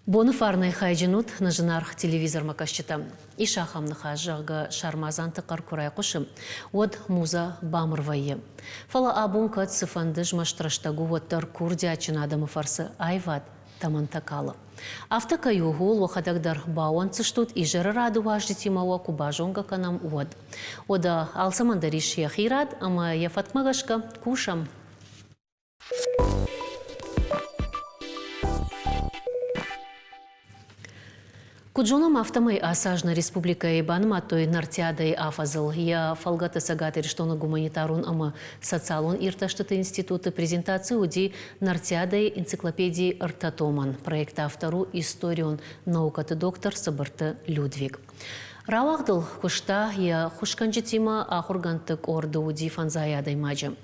Боны фарнӕй хайджын ут, нӕ зынаргъ телевизормӕ кӕсджытӕ. Ис ахӕм ныхас, зӕгъгӕ, сармадзанты хъӕр куы райхъуысы, уӕд музӕ бамыр вӕййы. Фӕлӕ абон кӕд цыфӕнды змӕст рӕстӕг у, уӕддӕр курдиатджын адӕмы фӕрцы аивад тӕмӕнтӕ калы. Афтӕ кӕй у, ууыл уӕхӕдӕг дӕр баууӕнддзыстут, изӕры рады уазджытимӕ уӕ куы базонгӕ кӕнӕм, уӕд. Уӕдӕ алцӕмӕн дӕр ис йӕхи рад ӕмӕ йӕ фӕткмӕ гӕсгӕ кусӕм. Куыд зонӕм, афтӕмӕй ацы аз нӕ республикӕйы банымадтой Нартиадӕйы афӕдзыл. Йӕ фӕлгӕты Цӕгат Ирыстоны гуманитарон ӕмӕ социалон иртӕстыты институты презентаци уыди Нартиадӕйы энциклопедийы ӕртӕтомӕн. Проекты автор у историон наукӕты доктор Цыбырты Людвиг. Рауагъдыл куыста йӕ хуысгӕнджытимӕ ахуыргӕндты къорды уыди фӕндзай адӕймаджы.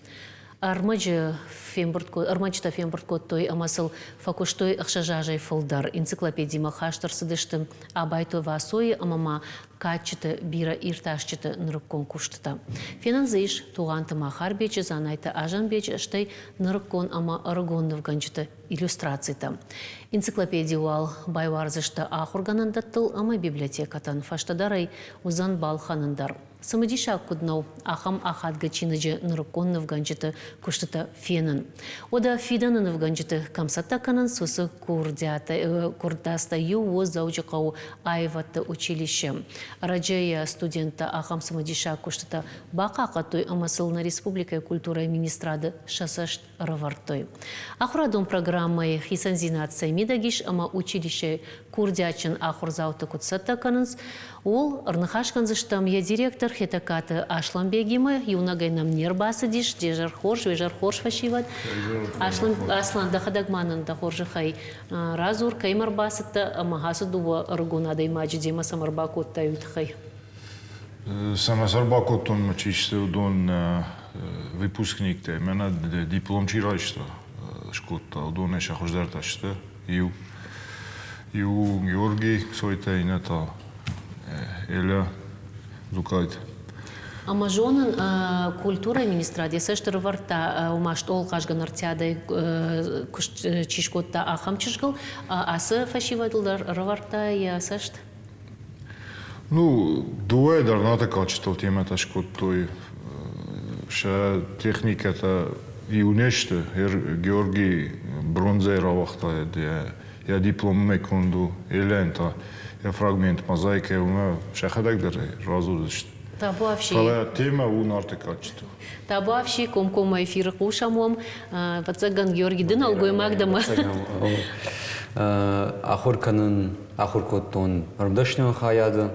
Ӕрмӕджы фембырд ӕрмӕджытӕ фембырд кодтой ӕмӕ сыл фӕкуыстой ӕхсӕз азӕй фылдӕр. Энциклопедимӕ хаст ӕрцыдысты Абайты Васойы ӕмӕ ма кадджыты бирӕ иртасджыты нырыккон куыстытӕ. Фенӕн дзы ис Тугъанты Махарбеджы, Дзанайты Азанбеджы, стӕй нырыккон ӕмӕ ӕрыгон нывгӕнджыты иллюстрацитӕ. Энциклопеди уал байуардзысты ахуыргӕнӕндӕттыл ӕмӕ библиотекӕтӕн, фӕстӕдӕр ӕй уыдзӕн балхӕнын дӕр. Цымыдисаг куыд нӕу ахӕм ахадгӕ чиныджы нырыккон нывгӕнджыты куыстытӕ фенын. Уӕдӕ фидӕны нывгӕнджыты кӕм цӕттӕ кӕнынц, уыцы курдиаттӕй иу у Дзӕуджыхъӕуы аивӕдты училище. Ӕрӕджы йӕ студенттӕ ахӕм цымыдисаг куыстытӕ бахъахъхъӕдтой ӕмӕ сыл нӕ республикӕйы культурӕйы министрады сӕ цӕст ӕрӕвӕрдтой. Ахуырадон программӕйы хицӕндзинад цӕй мидӕг ис ӕмӕ училищӕйы курдиатджын ахуырдзауты куыд цӕттӕ кӕнынц, ууыл ӕрныхас кӕндзыстӕм йӕ директор Хетӕгкаты Асланбегимӕ. Иунӕгӕй нӕм не рбацыдис, де зӕр хорз, уе зӕр хорз фӕсивӕд. Аслан, дӕхӕдӕг ма нын дӕ хорзӕхӕй радзур, кӕимӕ ӕрбацыдтӕ ӕмӕ ацы дыууӕ ӕрыгон адӕймаджы демӕ цӕмӕ ӕрбакодтай, уый тыххӕй. Цӕмӕ сӕ ӕрбакодтон мӕ чи сты, уыдон выпускниктӕ. Мӕнӕ диплом чи райста, скодта, уыдонӕй сӕ хуыздӕртӕ сты. Иу, иу Георгий Цойтӕ, иннӕ та Эля Дзукъайты. Ӕмӕ зонын, культурӕйы министрад йӕ цӕст ӕрывӕрдта, ома стъол хъазгӕ нартиадӕй куыст чи скодта, ахӕм чызгыл. Ацы фӕсивӕдыл дӕр ӕрӕвӕрдта йӕ цӕст? Ну, дыууӕ дӕр НАТО кадджытыл темӕтӕ скодтой. Сӕ техникӕтӕ иу не сты. Георгий бронзӕйы рауагъта йӕ дипломмӕ конд у. Елӕн та йӕ фрагмент мозаикӕ уымӕ сӕхӕдӕг дӕр радзурдзысты. Табуафси. Фӕлӕ темӕ у Нарты кадджытыл. Табуафси, комкоммӕ эфиры хъусӕм уӕм. Ӕвӕццӕгӕн, Георги, ды нӕлгоймаг дӕ мӕ. Ахуыр кӕнын Ахуыр кодтон ӕрмдӕсныйон хайады,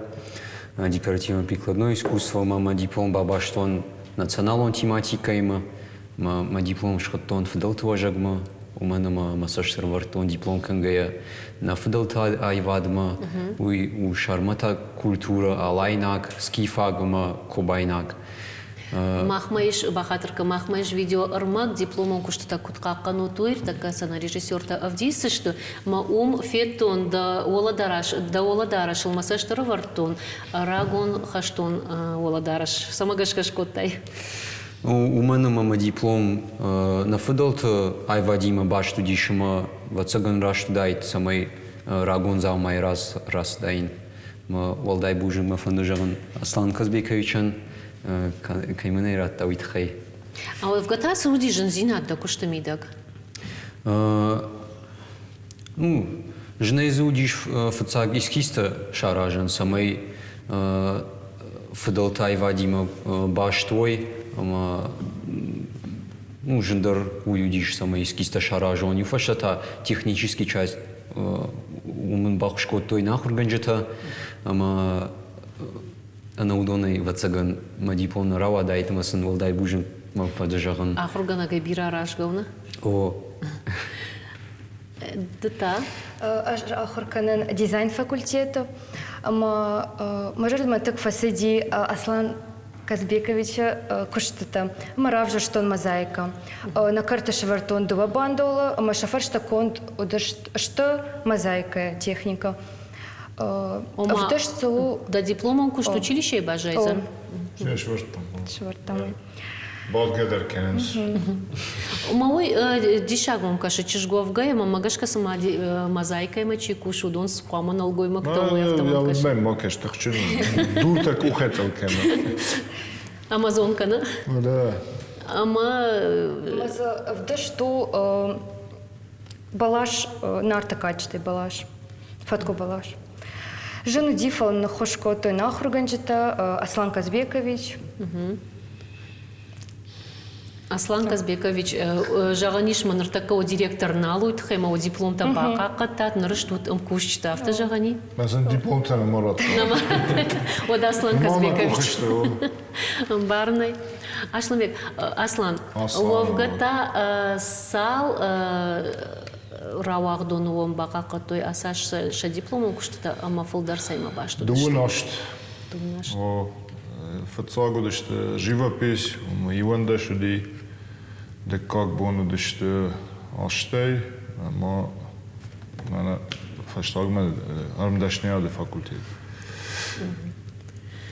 декоративно-прикладное искусство ӕмӕ мӕ диплом бабастон националон тематикӕимӕ. Мӕ диплом схуыдтон фыдӕлты уӕзӕгмӕ, уымӕн ӕмӕ мӕ цӕст ӕрӕвӕрдтон диплом кӕнгӕйӕ нӕ фыдӕлты аивадмӕ. Уый у сӕрмӕтаг культурӕ, алайнаг, скифаг ӕмӕ кобайнаг. Махмӕ ис, бахатыр кӕн, махмӕ ис видеоӕрмӕг, дипломон куыстытӕ куыд хъахъхъӕнут, уый ӕртӕккӕ сӕ нӕ режиссертӕ ӕвдисдзысты. Мӕ уым федтон дӕ уӕлӕдарӕс, дӕ уӕлӕдарӕсыл мӕ цӕст ӕрӕвӕрдтон, рагон хӕстон уӕлӕдарӕс. Цӕмӕ гӕсгӕ скодтай? Уымӕн ӕмӕ мӕ диплом нӕ фыдӕлты аивадимӕ баст уыдис ӕмӕ, ӕвӕццӕгӕн, раст уыдаид, цӕмӕй рагон дзаумайы рацыдаин. Мӕ уӕлдай бузныг мӕ фӕнды зӕгъын Аслан Казбековичӕн, кӕй мын ӕй радта, уый тыххӕй. А уӕвгӕ та цы уыди зындзинад дӕ куысты мидӕг? Ну, зынӕй дзы уыдис фыццаг эскизтӕ саразын, цӕмӕй фыдӕлты аивадимӕ баст уой ӕмӕ ну, зындӕр уый уыдис, цӕмӕй эскизтӕ саразон. Иу фӕстӕ та технический часть уым ын баххуыс кодтой нӕ ахуыргӕнджытӕ ӕмӕ ӕнӕ уыдонӕй, ӕвӕццӕгӕн, мӕ диплом нӕ рауадаид ӕмӕ сын уӕлдай бузныг мӕ фӕды зӕгъын. Ахуыргӕнӕгӕй бирӕ аразгӕ у, нӕ? О. Ды та? Ӕз ахуыр кӕнын дизайн факультеты ӕмӕ мӕ зӕрдӕмӕ тынг фӕцыди Аслан Казбековичы куыстытӕ ӕмӕ равзӕрстон мозаикӕ. Нӕ кӕрты сӕвӕрдтон дыууӕ бандолы ӕмӕ сӕ фӕрстӕ конд уыдысты мозаикӕйы техникӕ. Ӕвдыст цы у... Дӕ дипломон куыст училищейы баззайдзӕн? Сӕвӕрдтам. Сӕвӕрдтам. Бадгӕ дӕр кӕнынц. Ма уый диссаг мӕм кӕсы, чызг уӕвгӕйӕ мӕм гӕсгӕ цыма мозаикӕимӕ чи кусы, уыдон хъуамӕ нӕлгоймӕгтӕ уой, афтӕ мӕм кӕсы. Мӕн ма кӕс тыхджын, дуртӕ къухӕцъӕл кӕны. Амазон кӕны. Да. Ӕмӕ Ӕмӕ ӕвдыст у бӕлас, Нарты кадджыты бӕлас, фӕткъуы бӕлас. Зын уыди, фӕлӕ ныххуыс кодтой нӕ ахуыргӕнджытӕ Аслан Казбекович. Аслан Казбекович, зӕгъӕн ис, мӕ ныртӕккӕ у директор нал уый тыххӕй ма у дипломтӕ бахъахъхъӕдтат, ныр стут ӕмкусджытӕ, афтӕ зӕгъӕн и? Мӕ сын дипломтӕ нӕма радтон. Уӕд Аслан Казбекович. Ӕмбарынӕй. Асланбег, Аслан, уӕвгӕ та цал рауагъдоны уӕм бахъахъхъӕдтой ацы аз сӕ дипломон куыстытӕ ӕмӕ фылдӕр цӕимӕ баст уыдысты? Дыууын аст. О, фыццаг уыдысты живопись, 11 уыди, дыккаг бон уыдысты астӕй ӕмӕ мӕнӕ фӕстагмӕ ӕрмдӕсныйады факультет.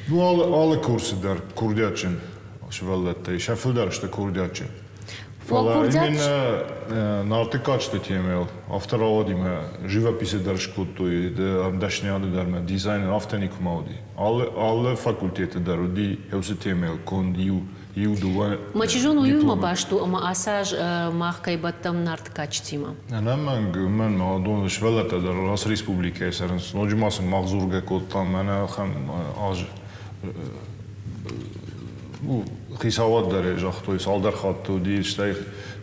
Ну, алы, алы курсы дӕр курдиатджын сывӕллӕттӕй сӕ фылдӕр сты курдиатджын. Фӕлӕ именно Нарты кадджыты темӕйыл афтӕ рауади мӕ живописы дӕр скодтой, ӕрмдӕсныйады дӕр мӕ дизайнер афтӕ никуыма уыди. Алы, алы факультеты дӕр уыди уыцы темӕйыл конд иу, иу дыууӕ Ма чи зоны, уыимӕ баст у, ӕмӕ ацы аз мах кӕй бӕттӕм Нарты кадджытимӕ. Ӕнӕмӕнг, уымӕн ма адон сывӕллӕттӕ дӕр ацы республикӕйы цӕрынц. Ноджы ма сын мах дзургӕ кодтам, мӕнӕ ахӕм аз хицауад дӕр загътой, цалдӕр хатты уыди, стӕй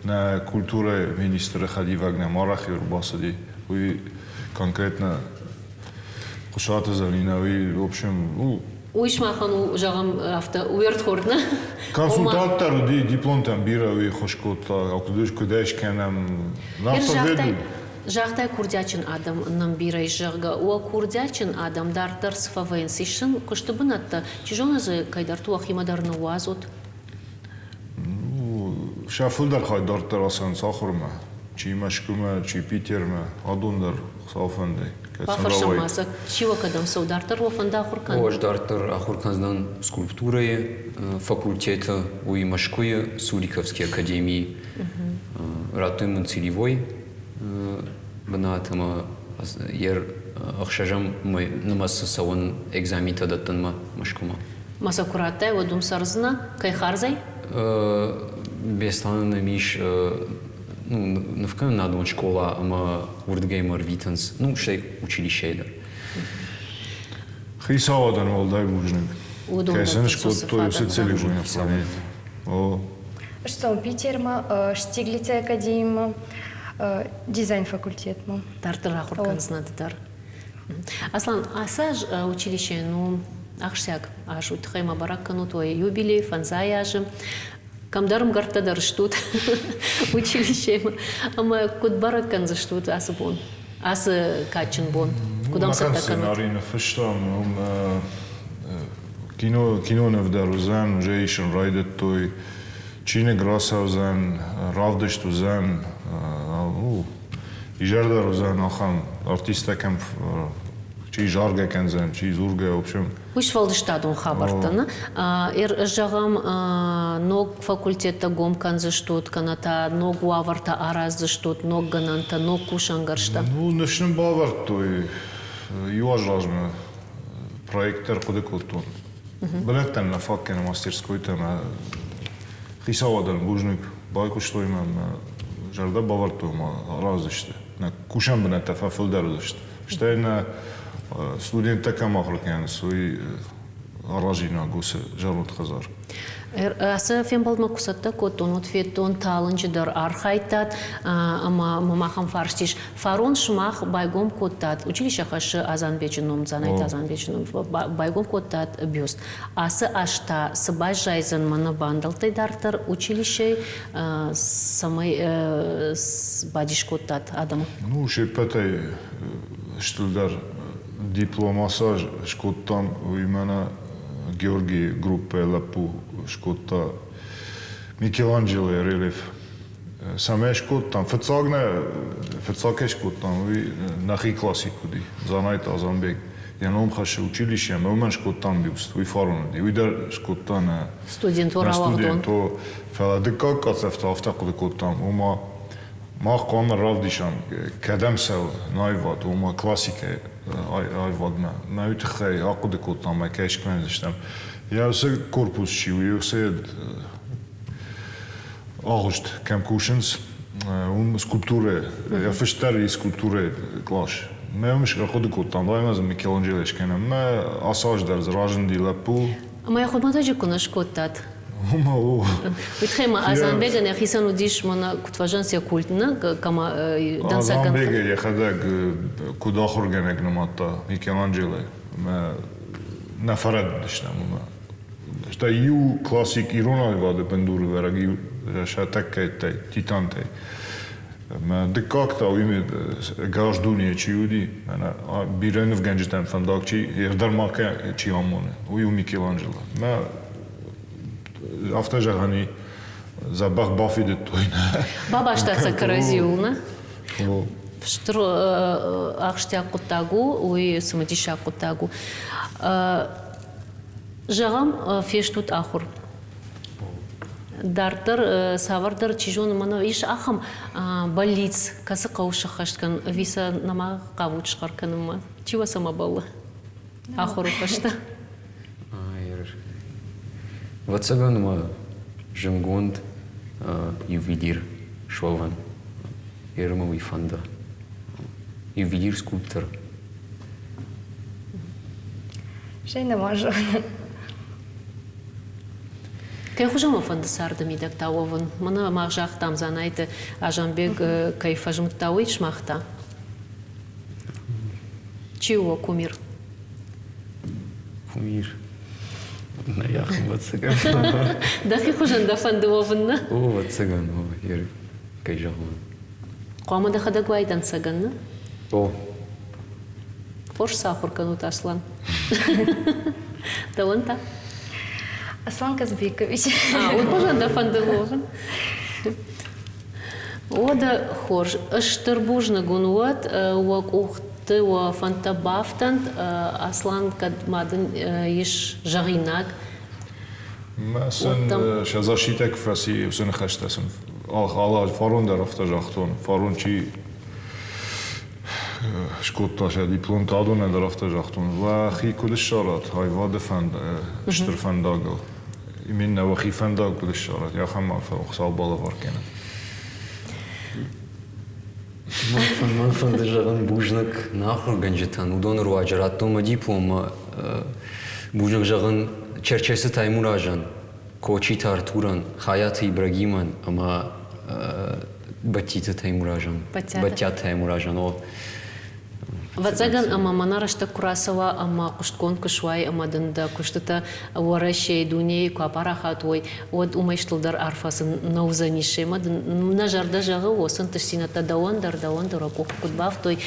нӕ культурӕйы министры хӕдивӕг нӕм арӕх ӕрбацыди. Уый конкретно Хъуысаты Зӕлинӕ, уый, в общем, ну, Уый сымахӕн у, зӕгъӕм, афтӕ уӕрдхорд, нӕ? Консультант дӕр уыди, дипломтӕм бирӕ уый ххуыс кодта, куыд ӕй скӕнӕм. Загътай, загътай курдиатджын адӕм нӕм бирӕ ис, зӕгъгӕ. Уӕ курдиатджын адӕм дарддӕр цы фӕвӕййынц, ис сын куысты бынӕттӕ, чи зоны дзы кӕйдӕрты уӕхимӕ дӕр ныууадзут? Сӕ фылдӕр хай дарддӕр ацӕуынц ахуырмӕ. Чи Мӕскуымӕ, чи Питермӕ, адон дӕр Хуыцау фӕндӕй. Бафӕрсӕм ма сӕ, чи уӕ кӕдӕм цӕуы, дарддӕр уӕ фӕнды ахуыр кӕнын? О, ӕз дарддӕр ахуыр кӕндзынӕн скульптурӕйы факультеты, уый Мӕскуыйы Суриковский академийы. Радтой мын целевой бынат ӕмӕ йе ӕхсӕзӕм нымӕцы цӕуын экзаментӕ дӕттынмӕ Мӕскуымӕ. Ма сӕ куы радтай, уӕд уым цӕрдзынӕ? Кӕй хардзӕй? Беслӕны нӕм ис ну, нывкӕнынадон скъола ӕмӕ уырдыгӕй мӕ ӕрвитынц, ну, стӕй училищӕйы дӕр. Хицауадӕн уӕлдай бузныг. Кӕй сын скодтой уыцы целевой планет. О. Ссӕуын Питермӕ, Штиглицы академимӕ, дизайн факультетмӕ. Дарддӕр ахуыр кӕндзынӕ ды дӕр. Аслан, ацы аз училищейӕн у ахсджиаг аз, уый тыххӕй ма бӕрӕг кӕнут уӕ юбилей, фӕндзай азы. Кӕмдӕр ӕмгӕрттӕ дӕр стут училищемӕ. Ӕмӕ куыд бӕрӕг кӕндзыстут ацы бон, ацы кадджын бон? Куыд ӕм цӕттӕ кӕнут? Сценарий ныффыстам, уым кино, киноныв дӕр уыдзӕн, уже исын райдыдтой, чиныг рацӕудзӕн, равдыст уыдзӕн, изӕр дӕр уыдзӕн ахӕм артисттӕ кӕм чи заргӕ кӕндзӕн, чи дзургӕ, в общем. Уый сфӕлдыстадон хабӕрттӕ, нӕ? Зӕгъӕм, ног факультеттӕ гом кӕндзыстут, кӕнӕ та ног уавӕртӕ араздзыстут, ног гӕнӕнтӕ, ног кусӕнгӕрзтӕ? Ну, ныфс нын бавӕрдтой. Иу аз размӕ проект дӕр хъуыды кодтон. Бынӕттӕн нӕ фаг кӕны мастерскойтӕ ӕмӕ хицауадӕн бузныг байхъуыстой мӕм, зӕрдӕ бавӕрдтой ма араздзысты. Нӕ кусӕн бынӕттӕ фӕфылдӕр уыдзысты. Стӕй нӕ студенттӕ кӕм ахуыр кӕнынц, уый аразинаг уыцы зӕронд хӕдзар. Ацы фембӕлдмӕ куы цӕттӕ кодтон, уӕд федтон, талынджы дӕр архайдтат ӕмӕ мӕм ахӕм фарст ис. Фарон сымах байгом кодтат, училище хӕссы Азанбеджы ном, Дзанайты Азанбеджы ном, байгом кодтат бюст. Ацы аз та цы баззайдзӕн мӕнӕ бандӕлттӕй дарддӕр училищейы, цӕмӕй бадис кодтат адӕмы? Ну, се ппӕтӕй стырдӕр диплом ацы аз скодтам, уый мӕнӕ Георгийы группӕйы лӕппу скодта Микеланджелойы рельеф. Цӕмӕй скодтам, фыццаг нӕ, фыццаг кӕй скодтам, уый нӕхи классик уыди, Дзанайты Азанбег. Йӕ ном хӕссы училище ӕмӕ уымӕн скодтам бюст. Уый фарон уыди. Уый дӕр скодта нӕ студент, нӕ студент. Фӕлӕ дыккаг къахдзӕф та афтӕ хъуыды кодтам, ома мах хъуамӕ равдисӕм, кӕдӕм цӕуы аивад, ома классикӕйы аивадмӕ. Мӕ уый тыххӕй ахъуыды кодтам ӕмӕ кӕй скӕндзыстӕм. Йӕ уыцы корпус чи у, уыцы агъуыст кӕм кусынц, уым скульптурӕ, йӕ фыст дӕр и скульптурӕйы кълас. Мӕ уым ӕрхъуыды кодтам, давай ма дзы Микеланджело скӕнӕм. Мӕ ацы аз дӕр дзы разынди лӕппу. Ӕмӕ йӕ хуымӕтӕджы куы нӕ скодтат. Уымӕ у. Уый тыххӕй ма Азанбегӕн йӕхицӕн уыдис, мӕнӕ куыд фӕзӕнц йӕ культ, нӕ, кӕмӕ дӕнцӕгӕн. Азанбег йӕхӕдӕг куыд ахуыргӕнӕг нымадта Микеланджелойы. Мӕ нӕ фӕрӕдыдыстӕм уымӕ. Стӕй иу классик ирон аивады бындурывӕрӕг иу сӕ тӕккӕйттӕй, титантӕй. Мӕ дыккаг та уый ӕгас дунейы чи уыди, мӕнӕ бирӕ нывгӕнджытӕн фӕндаг чи, дӕр ма чи амоны, уый у Микеланджело. Мӕ афтӕ зӕгъӕн и, дзӕбӕх бафидыдтой. Бабаста сӕ кӕрӕдзиуыл, нӕ? Стыр ахсджиаг хъуыддаг у, уый цымыдисаг хъуыддаг у. Зӕгъӕм, фестут ахуыр. Дарддӕр цавӕрдӕр, чи зоны, мӕнӕ ис ахӕм бӕллиц, кӕцы хъӕуы сӕххӕст кӕнын, ӕви сӕ нӕма хъавут схъӕр кӕнынмӕ? Чи уӕ цӕмӕ бӕллы ахуыры фӕстӕ? Ӕвӕццӕгӕн мӕ зынгонд ювелир суӕвӕн. Ермӕ уый фӕнды. Ювелир-скульптор. Стӕй нӕма зонын. Кӕй хуызӕн уӕ фӕнды царды мидӕг та уӕвын? Мӕнӕ мах загътам, Дзанайты Азанбег кӕй фӕзмыдта, уый сымах та? Чи у кумир? Кумир? Нӕ, ӕвӕццӕгӕн. Дӕхи хуызӕн дӕ фӕнды уӕвын, нӕ? О, ӕвӕццӕгӕн, о, кӕй зӕгъон. Хъуамӕ дӕхӕдӕг уай дӕнцӕгӕн, нӕ? О. Хорз сахуыр кӕнут, Аслан. Дӕуӕн та? Аслан Казбекович. А, уый хуызӕн дӕ фӕнды уӕвын? Уӕдӕ хорз. Стыр бузныг уын уӕд, уӕ къухты уӕ фӕндтӕ бафтӕнт. Аслан, кӕд ма дын ис зӕгъинаг? Мӕ сын сӕ защитӕ куы фӕци, уыцы ныхӕстӕ сын алы фарон дӕр афтӕ загътон. Фарон чи скодта сӕ дипломтӕ, адонӕн дӕр афтӕ загътон. Уӕхи куыд ссарат аивады фӕнд, стыр фӕндагыл? Именно уӕхи фӕндаг куыд ссарат, ахӕм арфӕ Хуыцау балӕвар кӕнӕд. Мӕн фӕнды зӕгъын бузныг нӕ ахуыргӕнджытӕн. Уыдоны руаджы радтон мӕ диплом. Бузныг зӕгъын Черчесы Таймуразӕн, Кочиты Артурӕн, Хайаты Ибрагимӕн ӕмӕ Бӕттиты Таймуразӕн. Бӕттиаты Таймуразӕн, о. Ӕвӕццӕгӕн, ӕмӕ мӕнӕ рӕстӕг куы рацӕуа ӕмӕ хъуыстгонд куы суай ӕмӕ дын дӕ куыстытӕ Уӕрӕсейы, дунейы куы апарахат уой, уӕд уымӕй стылдӕр арфӕ сын нӕ уыдзӕнис. Семӕ дын нӕ зӕрдӕ зӕгъы, уыцы ӕнтыстдзинӕдтӕ дӕуӕн дӕр, дӕуӕн дӕр къух куыд бафтой.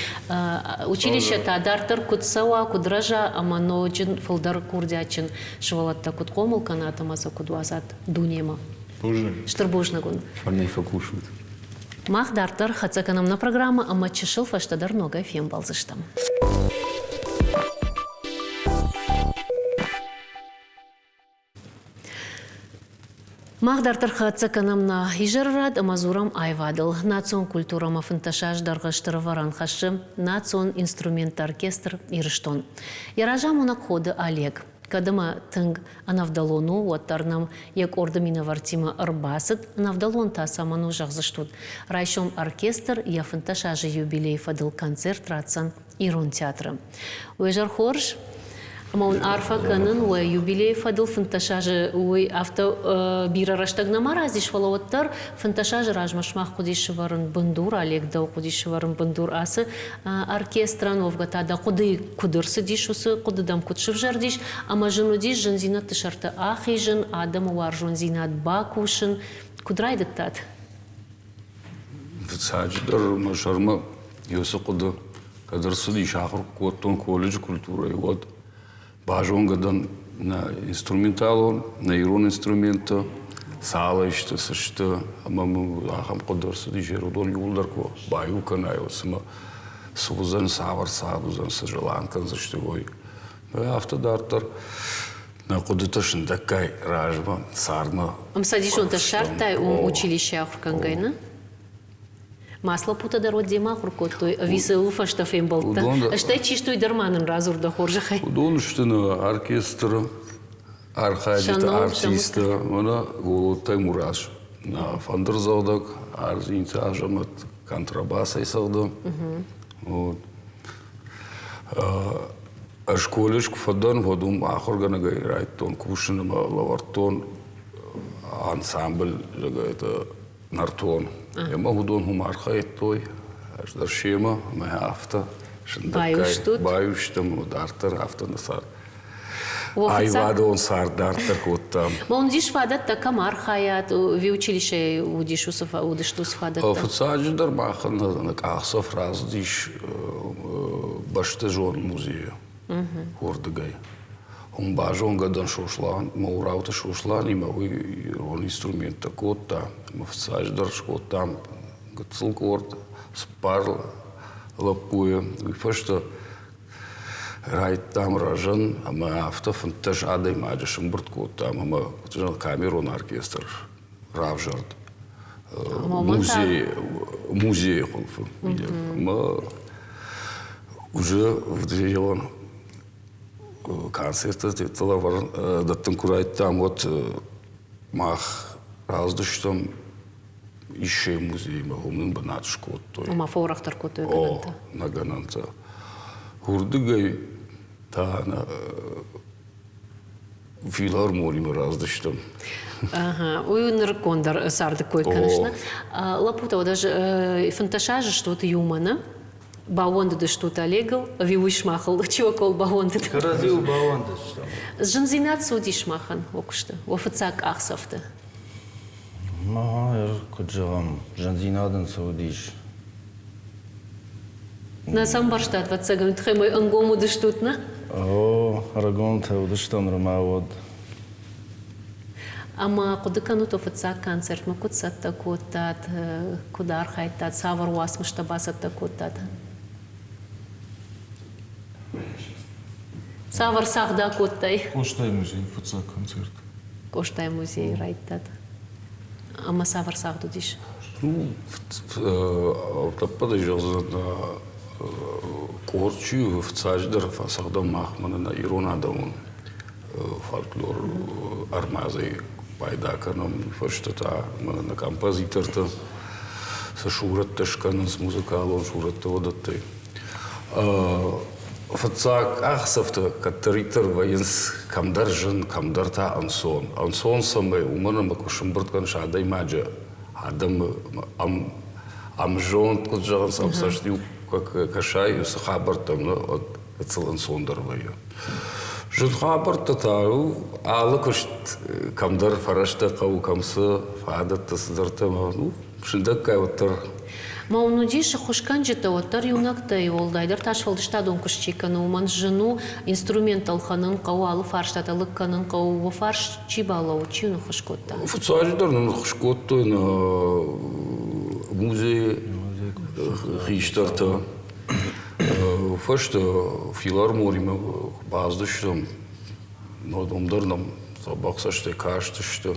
Училище та дарддӕр куыд цӕуа, куыд рӕза ӕмӕ ноджы фылдӕр курдиатджын сывӕллӕттӕ куыд хъомыл кӕнат ӕмӕ сӕ куыд уадзат дунемӕ. Бузныг. Стыр бузныг уын. Фӕрнӕй фӕкусут. Мах дарддӕр хӕццӕ кӕнӕм нӕ программӕ ӕмӕ чысыл фӕстӕдӕр ногӕй фембӕлдзыстӕм. Мах дарддӕр хӕццӕ кӕнӕм нӕ изӕры рад ӕмӕ дзурӕм аивадыл. Национ культурӕмӕ 15 аз дӕргъы стыр ӕвӕрӕн хӕссы национ инструментты оркестр «Ирыстон». Йӕ разамонӕг Ходы Олег. Кӕд ӕмӕ тынг ӕнӕвдӕлон у, уӕддӕр нӕм йӕ къорды минӕвӕрттимӕ ӕрбацыд, ӕнӕвдӕлон та цӕмӕн у, зӕгъдзыстут. Райсом оркестр йӕ 15 азы юбилейы фӕдыл концерт ратдзӕн Ирон театры. Уе зӕр хорз! Ӕмӕ уын арфӕ кӕнын уӕ юбилейы фӕдыл 15 азы уый афтӕ бирӕ рӕстӕг нӕма разис, фӕлӕ уӕддӕр 15 азы размӕ сымах хъуыдис сӕвӕрын бындур, Олег дӕу хъуыдис сӕвӕрын бындур ацы оркестрӕн, уӕвгӕ та дӕ хъуыдыйы куыд ӕрцыдис, уыцы хъуыды дӕм куыд сывзӕрдис, ӕмӕ зын уыдис зындзинӕдты сӕрты ахизын, адӕмы уарзондзинад бакусын. Куыд райдыдтат? Фыццаджыдӕр мӕ сӕрмӕ уыцы хъуыды кӕд ӕрцыдис, ахуыр кодтон колледжы культурӕйы, уӕд базонгӕ дӕн нӕ инструменталон, нӕ ирон инструменттӕ, цал сты, цы сты, ӕмӕ мыл ахӕм хъуыды ӕрцыдис, уыдон иууылдӕр куы баиу кӕнай, уӕд цымӕ. Цы уыдзӕн, цавӕр цард уыдзӕн, цы зыланг кӕндзысты, уый. Афтӕ дарддӕр нӕ хъуыдытӕ сындӕггай размӕ, цардмӕ. Ӕмцӕдисонтӕ ссардтай училище ахуыр кӕнгӕй, нӕ? Маслопутӕ дӕр уӕд демӕ ахуыр кодтой, ӕви сыл фӕстӕ фембӕлдтӕ? Стӕй чи сты, уый дӕр ма нын радзур дӕ хорзӕхӕй. Уыдон сты нӕ оркестры архайджыты артисттӕ, мӕнӕ Голодтай Мурас, нӕ фӕндырдзӕгъдӕг Арзинты Азӕмӕт контрабасӕй цӕгъды. Вот. Ӕз колледж куы фӕдӕн, уӕд уым ахуыргӕнӕгӕй райдыдтон кусын ӕмӕ лӕвӕрдтон ансамбль, это нӕртон. Ӕмӕ уыдон уым архайдтой, ӕз дӕр семӕ, ӕмӕ афтӕ сындӕггай баиу стӕм, ӕмӕ дарддӕр афтӕ нӕ цард. Аивадон цард дарддӕр кодтам. Ма уын уыдис фадӕттӕ, кӕм архайат, ви училищейы уыдис уыцы уыдысты уыцы фадӕттӕ? Фыццаджыдӕр махӕн нӕ къахдзӕф рацыдис бӕстӕзон музейы уырдыгӕй. Уым базонгӕ дӕн Сослан, Моурауты Сосланимӕ, уый ирон инструменттӕ кодта. Ӕмӕ фыццаджыдӕр скодтам гыццыл къорд, цыппар лӕппуйы. Уый фӕстӕ райдтам рӕзын ӕмӕ афтӕ 15 адӕймаджы сӕмбырд кодтам ӕмӕ камерон оркестр равзӕрд музейы, музейы хуылфы. Ӕмӕ уже в концерттӕ дӕттын куы райдыдтам, уӕд мах раздыстӕм Иссе музеймӕ, уым нын бынат скодтой. Ома фӕуӕрӕхдӕр кодтой гӕнӕнтӕ? Нӕ гӕнӕнтӕ. Уырдыгӕй та нӕ филармонимӕ раздыстӕм. Ага, уый нырыккондӕр царды кой кӕныс, нӕ? Лӕппутӕ, уӕд ӕз 15 азы стут иумӕ, нӕ? Баууӕндыдыстут Олегыл, ӕви уый сымахыл чи уӕ кол баууӕндыд? Кӕрӕдзиуыл баууӕндыдыстӕм. Зындзинад цы уыди сымахӕн уӕ куысты, уӕ фыццаг къахдзӕфты? Ма, куыд зӕгъӕм, зындзинад ын цы уыдис? Нӕ сӕ ӕмбӕрстат, ӕвӕццӕгӕн, тыххӕй мӕ ӕнгом уыдыстут, нӕ? О, ӕрыгонтӕ уыдыстӕм нырма уӕд. Ӕмӕ хъуыды кӕнут, уӕ фыццаг концертмӕ куыд цӕттӕ кодтат, куыд архайдтат, цавӕр уацмыстӕ бацӕттӕ кодтат? Цавӕр цагъд акодтай? Къостайы музейы фыццаг концерт. Къостайы музейы райдтат. Ӕмӕ цавӕр цагъд уыдис? Ну, ӕппӕтӕй зӕгъдзынӕн, къорд чи у, фыццаджыдӕр фӕцӕгъдӕм махмӕ нӕ ирон адӕмон фольклор ӕрмадзӕй пайда кӕнӕм, фӕстӕ та мӕнӕ нӕ композитортӕ цы сурӕттӕ скӕнынц, музыкалон сурӕттӕ, уыдӕттӕй. Фыццаг ӕхсӕвтӕ кӕддӕриддӕр вӕййынц кӕмдӕр зын, кӕмдӕр та ӕнцон. Ӕнцон цӕмӕй, уымӕн ӕмӕ куы сӕмбырд кӕныс адӕймаджы адӕмы ӕмзонд, куыд зӕгъынц, ӕмцӕст-иу кӕсай, уыцы хабӕрттӕм, уӕд гыццыл ӕнцондӕр вӕййы. Зын хабӕрттӕ та алы куыст кӕмдӕр фӕрӕзтӕ хъӕуы, кӕм цы фадӕттӕ цыдӕртӕ, ну, сындӕггай уӕддӕр. Ма уын уыдис ӕххуысгӕнджытӕ, уӕддӕр иунӕгтӕй, уӕлдайдӕр та сфӕлдыстадон куыст чи кӕны, уымӕн зын у инструмент ӕлхӕнын хъӕуы, алы фарстатӕ лыг кӕнын хъӕуы. Уӕ фарс чи балӕууыд, чи уын ӕххуыс кодта? Фыццаджыдӕр нын ӕххуыс кодтой нӕ музейы хистӕртӕ. Фӕстӕ филармонимӕ бацыдыстӕм, уым дӕр нӕм дзӕбӕх цӕстӕй кастысты.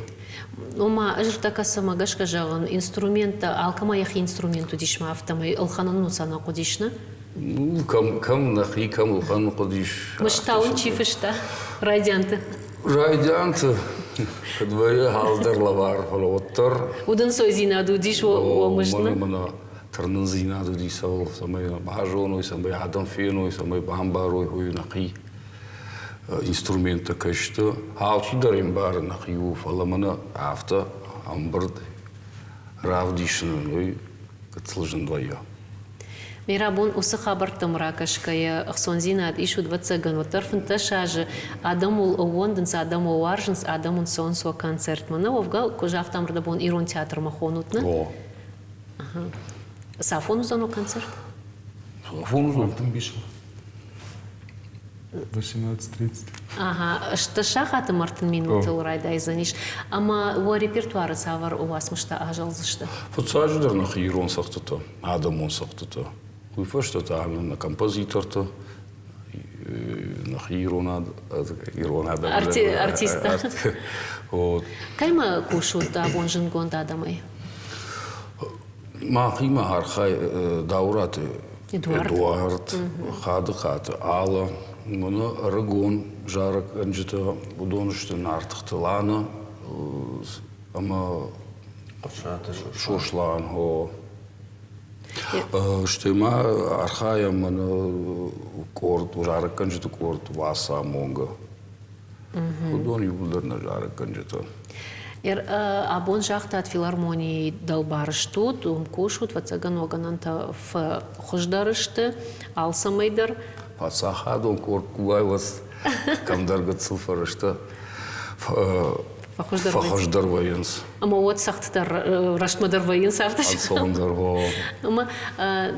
Ома, ӕз ӕртӕккӕ цӕмӕ гӕсгӕ зӕгъын, инструменттӕ, алкӕмӕ йӕхи инструмент уыдис ма афтӕмӕй ӕлхӕнын ну сӕ нӕ хъуыдис, нӕ? Ну, кӕм, кӕм нӕхи, кӕм ӕлхӕнын хъуыдис. Мыста уын чи фыста райдианты? Райдианты, куыд вӕййы, алдӕр лӕвар, фӕлӕ уӕддӕр. Удӕнцойдзинад уыдис уӕ мызд, нӕ? Мӕнӕ тырнындзинад уыди цӕуыл, цӕмӕй базоной, цӕмӕй адӕм феной, цӕмӕй бамбарой, уый нӕхи инструменттӕ кӕй сты. Алчи дӕр ӕмбары нӕхи у, фӕлӕ мӕнӕ афтӕ ӕмбырд равдисынӕн уый гыццыл зын вӕййы. Мерабон уыцы хабӕрттӕм ракӕсгӕйӕ, ӕхцондзинад ис, ӕвӕццӕгӕн, уӕддӕр 15 азы адӕм уыл ӕууӕндынц, адӕм уӕ уарзынц, адӕм уын цӕуынц уӕ концертмӕ. Нӕ уӕвгӕ, куы загътам, рдӕбон ирон театрмӕ хонут, нӕ? О. Цафон уыдзӕн уӕ концерт? Цафон уыдзӕн? Ӕртынбисыл. 18:30. Ага, стыр сахаты 30 минутыл райдайдзӕнис. Ӕмӕ уӕ репертуары цавӕр уацмыстӕ азӕлдзысты? Фыццаджыдӕр нӕхи ирон цӕгъдтытӕ, адӕмон цӕгъдтытӕ. Уый фӕстӕ та нӕ композитортӕ, нӕхи ирон ирон адӕм. Артисттӕ. Кӕй ма кусут абон зындгонд адӕмӕй? Махимӕ архай Дауыраты Эдуард, Хадыхъаты Алла, мӕнӕ ӕрыгон зарӕггӕнджытӕ, уыдон сты Нартыхты Лана ӕмӕ Сослан. Стӕй ма архайӕм мӕнӕ къорд, зарӕггӕнджыты къорд Уацамонгӕ. Уыдон иууылдӕр нӕ зарӕггӕнджытӕ. Абон загътат филармонийы дӕлбар стут, уым кусут, ӕвӕццӕгӕн уӕ гӕнӕнтӕ фӕхуыздӕр сты алцӕмӕй дӕр. Паддзахадон къорд куы уӕд кӕмдӕр гыццыл фӕрӕзтӕ фӕхуыздӕр вӕййынц. Ӕмӕ уӕд цӕгъд дӕр рӕстмӕ дӕр вӕййынц афтӕ. Ӕнцондӕр, о. Ӕмӕ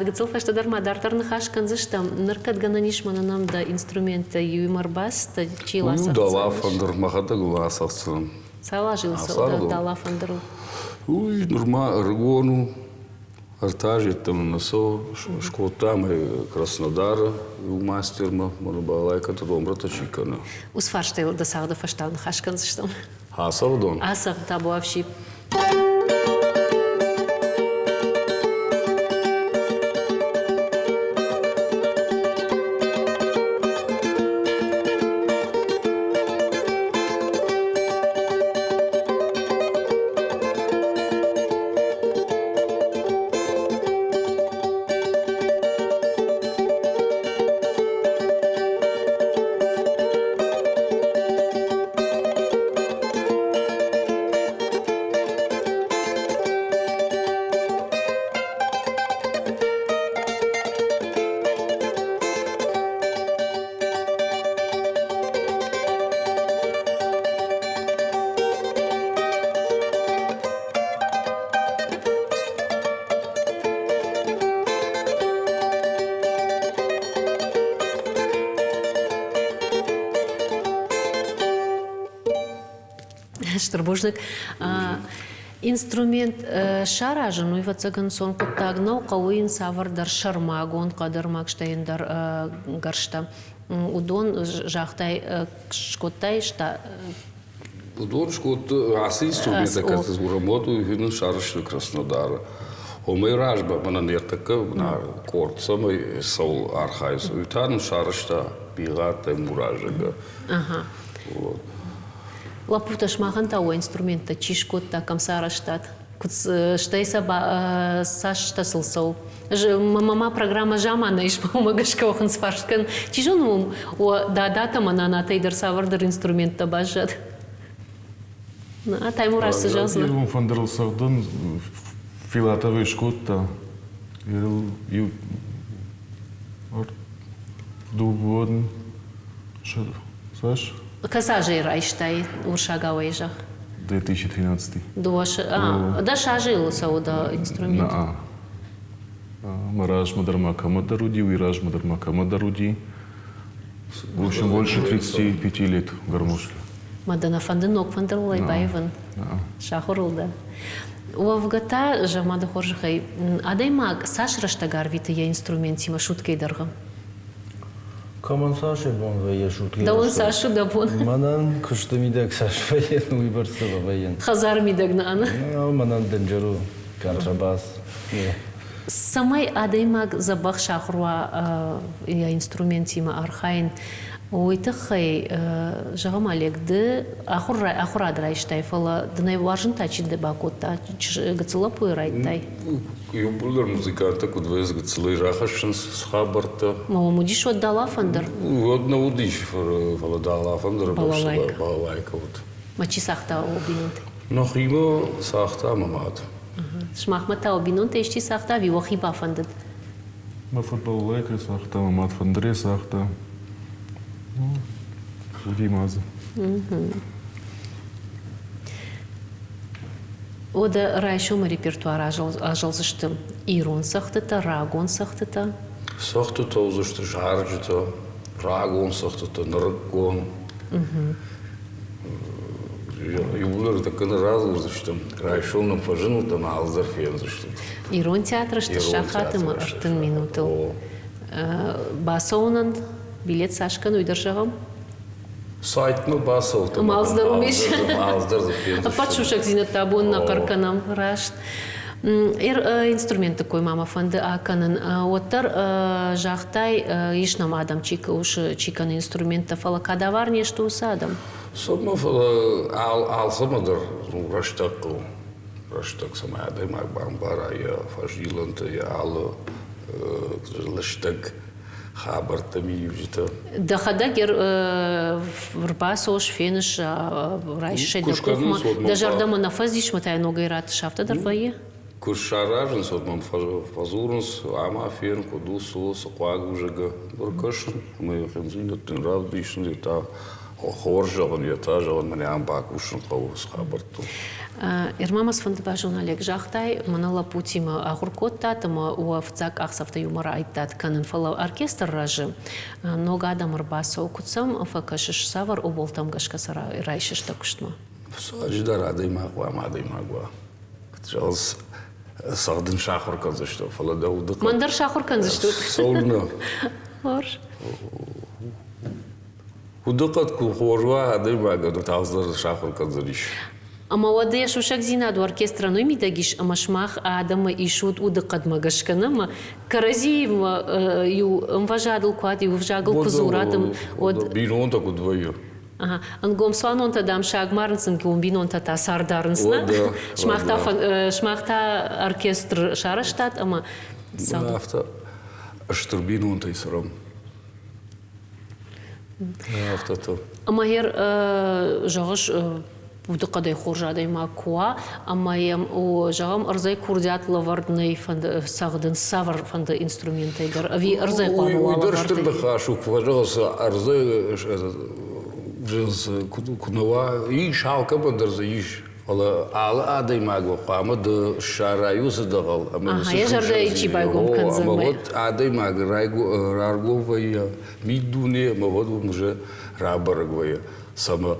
гыццыл фӕстӕдӕр ма дарддӕр ныхас кӕндзыстӕм. Ныр кӕд гӕнӕн ис мӕнӕ нӕм дӕ инструменттӕ иуимӕ ӕрбацыдтӕ, чи ласӕгъддзӕн? Дала фӕндыр мӕхӕдӕг ласӕгъддзӕн. Цал азы цӕуы дала фӕндырыл? Уый нырма ӕрыгон у. Ӕртӕ азы йеддӕмӕ нӕ цӕуы. Скодтам ӕй Краснодары иу мастермӕ, мӕнӕ балалайкӕты домбратӕ чи кӕны. Уыцы фарстайыл дӕ цагъды фӕстӕ ныхас кӕндзыстӕм. Ацӕгъдон? Ацӕгъд, табуафси. Стыр бузныг. Инструмент саразын, уый ӕвӕццӕгӕн ӕнцон хъуыддаг нӕу, хъӕуы йын цавӕрдӕр сӕрмагонд хъӕдӕрмӕг, стӕй ӕндӕр гӕрзтӕ. Уыдон, загътай, скодтай Уыдон скодтой ацы инструменттӕ, кӕцы дзурӕм, уӕд уый нын сарӕзтой Краснодары. Уымӕй размӕ мӕнӕн ӕртӕккӕ къорд цӕмӕй цӕуыл архайынц, уый та нын сарӕзта Бигъаты Муразӕгӕ. Лӕппутӕ, сымахӕн та уӕ инструменттӕ чи скодта, кӕм сӕ арӕзтат? Куыд стӕй сӕ цастӕ сыл цӕуы? Мӕ программӕ замана ис, уымӕ гӕсгӕ уӕ фарст кӕн. Чи зоны, уым уӕ дадатӕ ӕмӕ нанатӕй дӕр цавӕрдӕр инструменттӕ баззад? Таймураз цы зӕгъдзынӕ? Ирон фӕндырыл цӕгъдын Филатовӕй скодта. Иу дыууон цас? Кӕцы азӕй райстай урсагауӕй зӕгъ? 2013. Дӕс азы йыл цӕуы дӕ инструмент? Мӕ размӕ дӕр ма кӕмӕдӕр уыди, уый размӕ дӕр ма кӕмӕдӕр уыди. В общем, больше 35 лет гармошки. Ма дӕ нӕ фӕнды ног фӕндырыл ӕй баивын? Сахуыр ыл дӕ. Уӕвгӕ та, зӕгъ-ма дӕ хорзӕхӕй, адӕймаг цас рӕстӕг арвиты йӕ инструментимӕ суткӕйы дӕргъы? Кӕмӕн цас йӕ бон вӕййы суткӕйы Дӕуӕн цас у дӕ бон? Мӕнӕн куысты мидӕг цас вӕййы, уыйбӕрц дзы вӕййын. Хӕдзары мидӕг нӕ ӕнӕ? Мӕнӕн дынджыр у контрабас. Цӕмӕй адӕймаг дзӕбӕх сахуыр уа йӕ инструментимӕ архайын, уый тыххӕй, зӕгъӕм, Олег, ды ахуырад райстай, фӕлӕ дын ӕй уарзын та чи бакодта, гыццыл лӕппуйы райдтай? Иууылдӕр музыканттӕ куыд вӕййынц, гыццылӕй рахӕссынц хабӕрттӕ. Ма уӕм уыдис уӕд далафӕндыр? Уӕд нӕ уыдис, фӕлӕ далафӕндыры балалайка уыд. Ма чи цагъта о бинонтӕй? Нӕхимӕ цагъта мӕ мад. Сымахмӕ та о бинонтӕ исчи цагъта ӕви уӕхи бафӕндыд? Мӕ фыд балалайкӕ цагъта, мӕ мад фӕндырӕй цагъта. Уыди ма дзы. Уӕдӕ райсомы репертуар азӕлдзысты ирон цӕгъдтытӕ, рагон цӕгъдтытӕ. Цӕгъдтытӕ уыдзысты зарджытӕ, рагон цӕгъдтытӕ, нырыккон. Иууылдӕр тӕккӕ нӕ радзурдзыстӕм. Райсом нӕм фӕзынут ӕмӕ алцыдӕр фендзыстут. Ирон театры сты сахат ӕмӕ 30 минутыл. Бацӕуынӕн билет цас кӕны, уый дӕр зӕгъӕм? Сайтмӕ бацӕут. Ӕмӕ алцыдӕр уым ис. Алцыдӕр дзы фендзыстут. Ӕппӕт сусӕгдзинӕдтӕ абон нӕ хъӕр кӕнӕм. Раст. Инструментты кой ма мӕ фӕнды акӕнын. Уӕддӕр загътай, ис нӕм адӕм, чи кусы, чи кӕны инструменттӕ, фӕлӕ кадавар не сты уыцы адӕм? Цӕмӕ, фӕлӕ алцӕмӕ дӕр рӕстӕг хъӕуы. Рӕстӕг, цӕмӕй адӕймаг бамбара йӕ фӕзилӕнтӕ, йӕ алы лыстӕг хабӕрттӕ, миниуджытӕ. Дӕхӕдӕг ӕрбацӕуыс, феныс, райсыс ӕй дӕ къухмӕ, дӕ зӕрдӕмӕ нӕ фӕцис, мӕ та йӕ ногӕй раттыс, афтӕ дӕр вӕййы? Куы саразынц, уӕд мӕм фӕдзурынц, ӕмӕ фен, куыд у, цы у, цы хъуаг у, зӕгъгӕ. Ӕркӕсын ӕмӕ йӕ хъӕндзинӕдтӕн равдисын, йе та хорз зӕгъын, йе та зӕгъын, мӕнӕ ам бакусын хъӕуы уыцы хабӕрттыл. Ирма ма цыфӕнды базон, Олег, загътай, мӕнӕ лӕппутимӕ ахуыр кодтат ӕмӕ уӕ фыццаг къахдзӕфтӕ иумӕ райдыдтат кӕнын, фӕлӕ оркестр рӕзы, ног адӕм ӕрбацӕуы, куыд сӕм фӕкӕсыс, цавӕр облтӕм гӕсгӕ сӕ райсыс дӕ куыстмӕ? Фыццаджыдӕр адӕймаг хъуамӕ адӕймаг уа. Зӕгъынц, цӕгъдын сахуыр кӕндзыстӕм, фӕлӕ дӕ удыхъӕд... Мӕн дӕр сахуыр кӕндзыстут. Цӕуылнӕ? Хорз. Удыхъӕд куы хорз уа, адӕймагӕн тагъддӕр сахуыр кӕндзӕнис. Ӕмӕ уӕд йӕ сусӕгдзинад оркестрӕн уый мидӕг ис, ӕмӕ сымах адӕмы исут удыхъӕдмӕ гӕсгӕ нӕ, ӕмӕ кӕрӕдзиимӕ иу ӕмвӕзадыл куы уат, иу ӕвзагыл куы дзурат, уӕд... Бинонтӕ куыд вӕййы? Ӕнгом цуанонтӕ, дам, саг марынц, ӕнгом бинонтӕ та цард арынц, нӕ? Сымах та оркестр сарӕзтат ӕмӕ... Афтӕ стыр бинонтӕй цӕрӕм. Афтӕ Ӕмӕ йӕ зӕгъыс, удыхъӕдӕй хорз адӕймаг куы уа, ӕмӕ йӕм, зӕгъӕм, ӕрдзӕй курдиат лӕвӕрд нӕй фӕнды цӕгъдын цавӕрфӕнды инструментӕй дӕр, ӕви ӕрдзӕй хъуамӕ уа Уый дӕр стыр ныхас у, куы фӕзӕгъынц, ӕрдзӕй куы нӕ уа, ис, алкӕмӕн дӕр дзы ис. Фӕлӕ алы адӕймагыл хъуамӕ ды ссарай уыцы дӕгъӕл ӕмӕ уыцы йӕ зӕрдӕйы чи байгом кӕндзӕн. Ӕмӕ уӕд адӕймаг раргом вӕййы миддуне ӕмӕ уӕд уым уже рабӕрӕг вӕййы. Цӕмӕ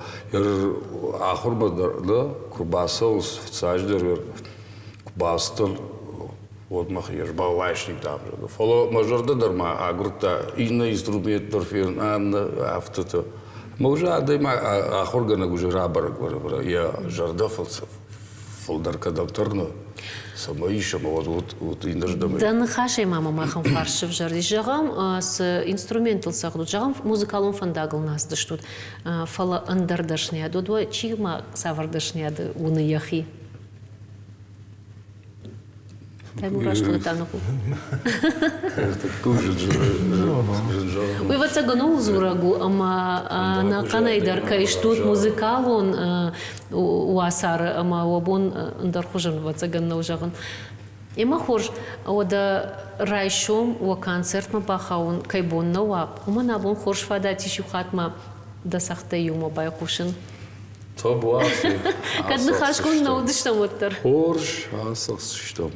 ахуырмӕ дӕр нӕ куы рбацӕуынц, фыццаджыдӕр куы бацыдтӕн, уӕд мӕхи ӕз балалайшник дам, фӕлӕ мӕ зӕрдӕ дӕр ма агуырдта иннӕ инструмент дӕр фен, аннӕ афтӕтӕ. Мӕ уже адӕймаг ахуыргӕнӕг уже рабӕрӕг йӕ зӕрдӕ фылдӕр кӕдӕм тырны, цӕмӕй ис ӕмӕ уӕд уыд иннӕрдӕм. Дӕ ныхасӕй ма мӕм ахӕм фарст сывзӕрдис. Зӕгъӕм, цы инструментыл цӕгъдут, зӕгъӕм, музыкалон фӕндагыл нӕ ацыдыстут, фӕлӕ ӕндӕр дӕсныйад уӕд уӕ чи ма цавӕр дӕсныйады уыны йӕхи? Уый ӕвӕццӕгӕн ууыл дзурӕг у, ӕмӕ ӕнӕхъӕнӕй дӕр кӕй стут музыкалон уацары ӕмӕ уӕ бон ӕндӕр хуызӕн ӕвӕццӕгӕн нӕу зӕгъын. Ӕмӕ хорз, уӕдӕ райсом уӕ концертмӕ бахауын кӕй бон нӕ уа, уымӕн абон хорз фадат ис иу хатт ма дӕ цӕгъдтӕй иумӕ байхъусын. Табуафси. Кӕд ныхасгонд нӕ уыдыстӕм, уӕддӕр. Хорз, ацӕгъдзыстӕм.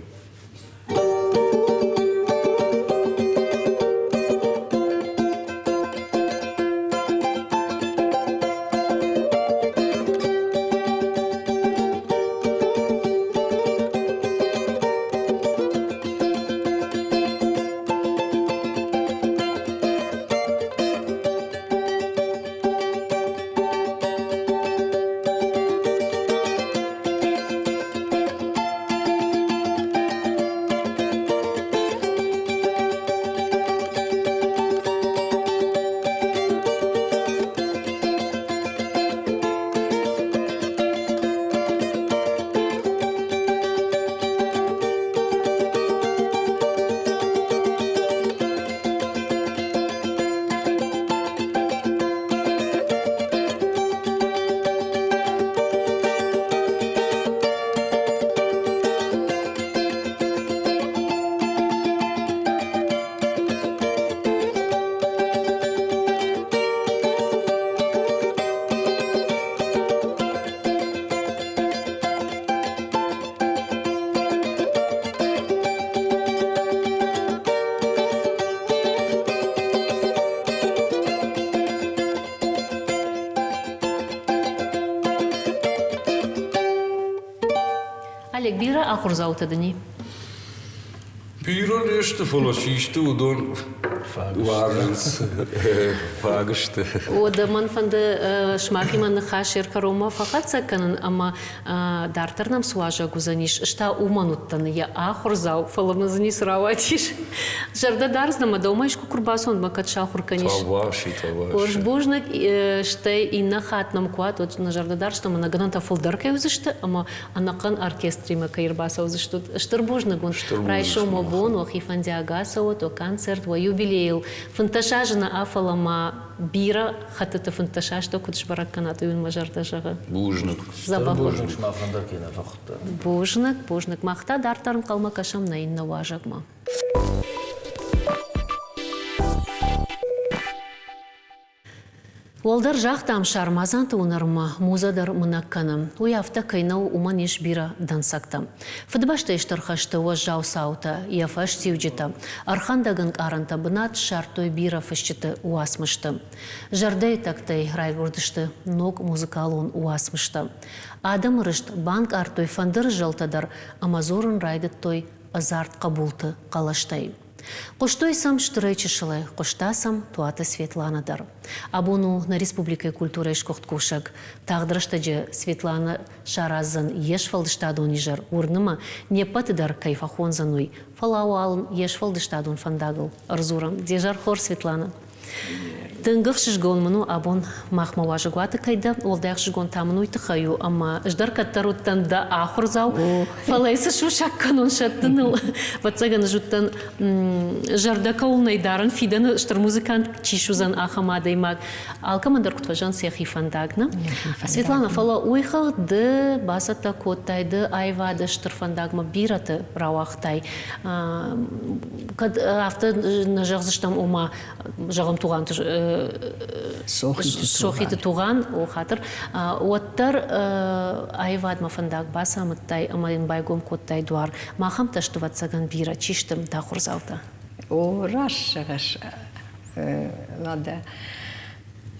Алек, бирӕ ахуырдзаутӕ дын и? Бирӕ не сты, фӕлӕ систы уыдон уарзынц, фаг сты. Уӕдӕ мӕн фӕнды сымахимӕ ныхас ӕркӕронмӕ фӕхӕццӕ кӕнын ӕмӕ дарддӕр нӕм цы уазӕг уыдзӕнис, ӕз та уымӕн уыдтӕн йӕ ахуырдзау, фӕлӕ мын дзы ницы рауадис. Зӕрдӕ дардзынӕ ӕмӕ дӕумӕ искуы куы рбацӕуон, мӕ кӕд сахуыр кӕнис. Табуафси, табуафси. Хорз, бузныг, стӕй иннӕ хатт нӕм куы уат, уӕд нӕ зӕрдӕ дардзыстӕм ӕмӕ нӕ гӕнӕнтӕ фылдӕр кӕй уыдзысты ӕмӕ ӕнӕхъӕн оркестримӕ кӕй ӕрбацӕудзыстут. Стыр бузныг уын. Райсом уӕ бон, уӕхи фӕндиаг ацӕуӕт, уӕ концерт, уӕ юбилейыл. 15 азы нӕ, фӕлӕ ма бирӕ хӕттыты 15 азтӕ куыд сбӕрӕг кӕнат, уый уын мӕ зӕрдӕ зӕгъы. Бузныг. Дзӕбӕх Бузныг, сымахӕн дӕр кӕй нӕ фӕхуыдтат. Бузныг, бузныг. Мах та дарддӕр ӕнхъӕлмӕ кӕсӕм нӕ иннӕ уазӕгмӕ. Уӕлдӕр загътам, сармадзанты уынӕрмӕ музӕ дӕр мынӕг кӕны. Уый афтӕ кӕй нӕу, уымӕн ис бирӕ дӕнцӕгтӕ. Фыдыбӕстӕйы стыр хӕсты уӕззау цаутӕ, йӕ фӕстиуджытӕ, ӕрхӕндӕг ӕнкъарӕнтӕ бынат ссардтой бирӕ фысджыты уацмысты. Зӕрдӕйы тӕгтӕй райгуырдысты ног музыкалон уацмыстӕ. Адӕмы рыст банкъардтой фӕндыры зӕлтӕ дӕр ӕмӕ дзурын райдыдтой ӕдзард хъӕбулты хъӕлӕстӕй. Хъуыстой сӕм стырӕй-чысылӕй, хъуыста сӕм Туаты Светланӕ дӕр. Абон у нӕ республикӕйы культурӕйы сгуыхт кусӕг. Тагъд рӕстӕджы Светланӕ сараздзӕн йе сфӕлдыстадон изӕр, уырны мӕ, не ппӕты дӕр кӕй фӕхондзӕн, уый. Фӕлӕ уал ын йе сфӕлдыстадон фӕндагыл ӕрдзурӕм. Де зӕр хорз, Светланӕ! Тынг ӕхсызгон мын у абон махмӕ уазӕгуаты кӕй дӕ, уӕлдай ӕхсызгон та мын уый тыххӕй у, ӕмӕ ӕз дӕр кӕддӕр уыдтӕн дӕ ахуырдзау, фӕлӕ цы сусӕг кӕнон сӕттыныл, ӕвӕццӕгӕн ӕз уыдтӕн, зӕрдӕ кӕуыл нӕй дарын, фидӕны стыр музыкант чи суыдзӕн, ахӕм адӕймаг. Алкӕмӕн дӕр куыд фӕзӕгъынц йӕхи фӕндаг, нӕ? Светлана, фӕлӕ уый хыгъд ды бацӕттӕ кодтай, ды аивады стыр фӕндагмӕ бирӕты рауагътай. Кӕд афтӕ нӕ зӕгъдзыстӕм, ома, зӕгъӕм, Тугъанты Сохиты Тугъан, о хатыр, уӕддӕр аивадмӕ фӕндаг бацамыдтай ӕмӕ йын байгом кодтай дуар. Махӕмтӕ сты, ӕвӕццӕгӕн, бирӕ. Чи сты дӕ ахуырдзаутӕ? О, раст зӕгъыс, Лада.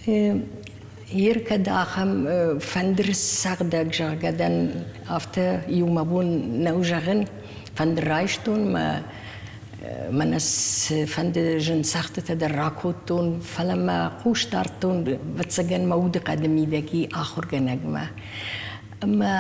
Ер кӕд ахӕм фӕндыр сӕгъдӕг, зӕгъгӕ дӕн, афтӕ иу мӕ бон нӕу зӕгъын. Фӕндыр райстон мӕ мӕнӕ цыфӕнды зын цӕгъдтытӕ дӕр ракодтон, фӕлӕ мӕ хъус дардтон, ӕвӕццӕгӕн, мӕ удыхъӕды мидӕг и ахуыргӕнӕгмӕ. Ӕмӕ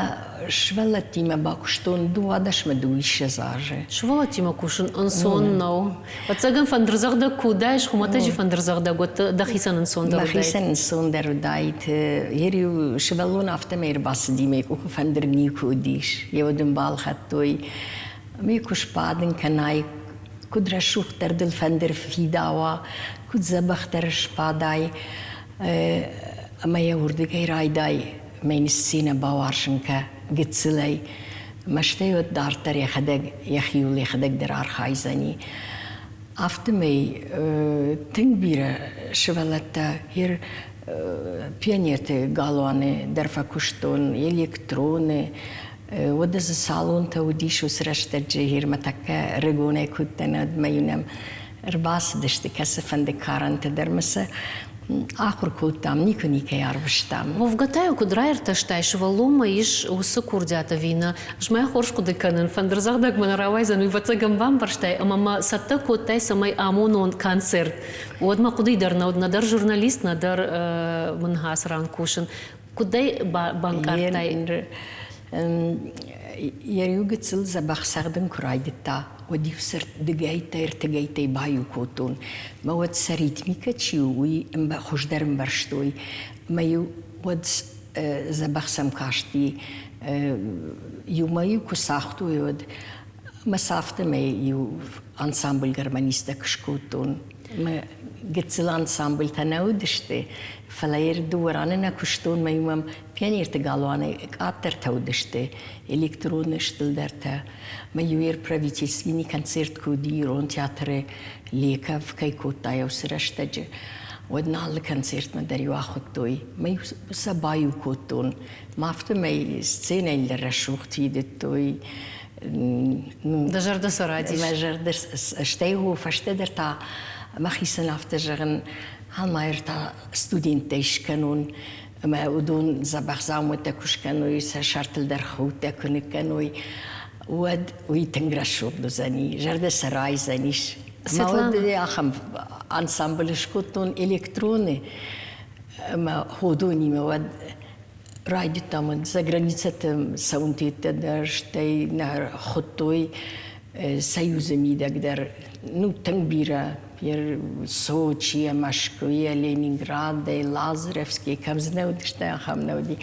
сывӕллӕттимӕ бакуыстон дыууадӕсмӕ дыууиссӕдз азы. Сывӕллӕттимӕ кусын ӕнцон нӕу. Ӕвӕццӕгӕн, фӕндырдзӕгъдӕг куы уыдаис, хуымӕтӕджы фӕндырдзӕгъдӕг, уӕд дӕхицӕн ӕнцондӕр уыдаид. Мӕхицӕн ӕнцондӕр уыдаид. Ер-иу сывӕллон афтӕмӕй ӕрбацыди, мӕ къухы фӕндыр никуы уыдис. Йӕ уд ын балхӕдтой. Ӕмӕ куы сбадын кӕнай, куыд рӕсугъддӕр дыл фӕндыр фидауа, куыд дзӕбӕхдӕр сбадай, ӕмӕ йӕ уырдыгӕй райдай мӕн сценӕ бауарзын кӕ гыццылӕй. Мӕстӕй уӕд дарддӕр йӕхӕдӕг йӕхиуыл йӕхӕдӕг дӕр архайдзӕни. Афтӕмӕй тынг бирӕ сывӕллӕттӕ йе пионерты галуаны дӕр фӕкуыстон, электроны, уӕдӕ дзы салонтӕ уыдис уыцы рӕстӕджы, Ирмӕ тӕккӕ ӕрыгонӕй куы уыдтӕн, уӕд ма-иу нӕм ӕрбацыдысты кӕцыфӕнды карӕнтӕ дӕр ма сӕ ахуыр кодтам, никуы никӕй арвыстам. Уӕвгӕ та-иу куыд раиртӕстай, сывӕллонмӕ ис уыцы курдиат ӕви нӕ? Ӕз ма йӕ хорз хъуыды кӕнын, фӕндырдзӕгъдӕг мӕ нӕ рауайдзӕн, уый ӕвӕццӕгӕн бамбӕрстай ӕмӕ мӕ цӕттӕ кодтай, цӕмӕй амонон концерт. Уӕд мӕ хъуыдыйы дӕр нӕ уыд нӕдӕр журналист, нӕдӕр мын ацы ран кусын. Куыд ӕй банкъардтай? Йӕ иу гыццыл дзӕбӕх цӕгъдын куы райдыдта, уӕд-иу дыгӕйттӕй-ӕртыгӕйттӕй баиу кодтон. Мӕ уӕд сӕ ритмикӕ чи у, уый хуыздӕр ӕмбӕрстой. Мӕ-иу уӕд дзӕбӕх сӕм касти. Иумӕ-иу куы цагътой, уӕд мӕ сӕ афтӕмӕй иу ансамбль гармонисттӕ куы скодтон. Мӕ гыццыл ансамбльтӕ нӕ уыдысты, фӕлӕ йӕ дыууӕ раны нӕ куыстон, мӕ мӕм пионерты галуаны къаддӕртӕ уыдысты, электроны стылдӕртӕ. Мӕ иу правительственный концерт куы уыди ирон театры Леков кӕй кодта уыцы рӕстӕджы, уӕд нӕ алы концертмӕ дӕр-иу ахуыдтой. Мӕ сӕ баиу кодтон. Мӕ афтӕмӕй сценӕйыл дӕр рӕсугъд фидыдтой. Дӕ зӕрдӕ сӕ радис? Мӕ зӕрдӕ, стӕй фӕстӕдӕр та мӕхицӕн афтӕ зӕгъын, Алмайыр та студенттӕй скӕнон, ӕмӕ уыдон дзӕбӕх дзаумӕттӕ куы скӕной, сӕ сӕртыл дӕр худтӕ куы ныккӕной. уӕд уый тынг рӕсугъд уыдзӕни, зӕрдӕ сӕ райдзӕнис. Ӕмӕ уӕд ахӕм ансамбль скодтон электроны ӕмӕ ходонимӕ уӕд райдыдтам за границӕты цӕуынтӕ дӕр, стӕй нӕ хуыдтой Союзы мидӕг дӕр, ну, тынг бирӕ Сочийӕ, Мӕскуыйӕ, Ленинградӕй, Лазаревскийӕ, кӕм дзы нӕ уыдысты, ахӕм нӕ уыди.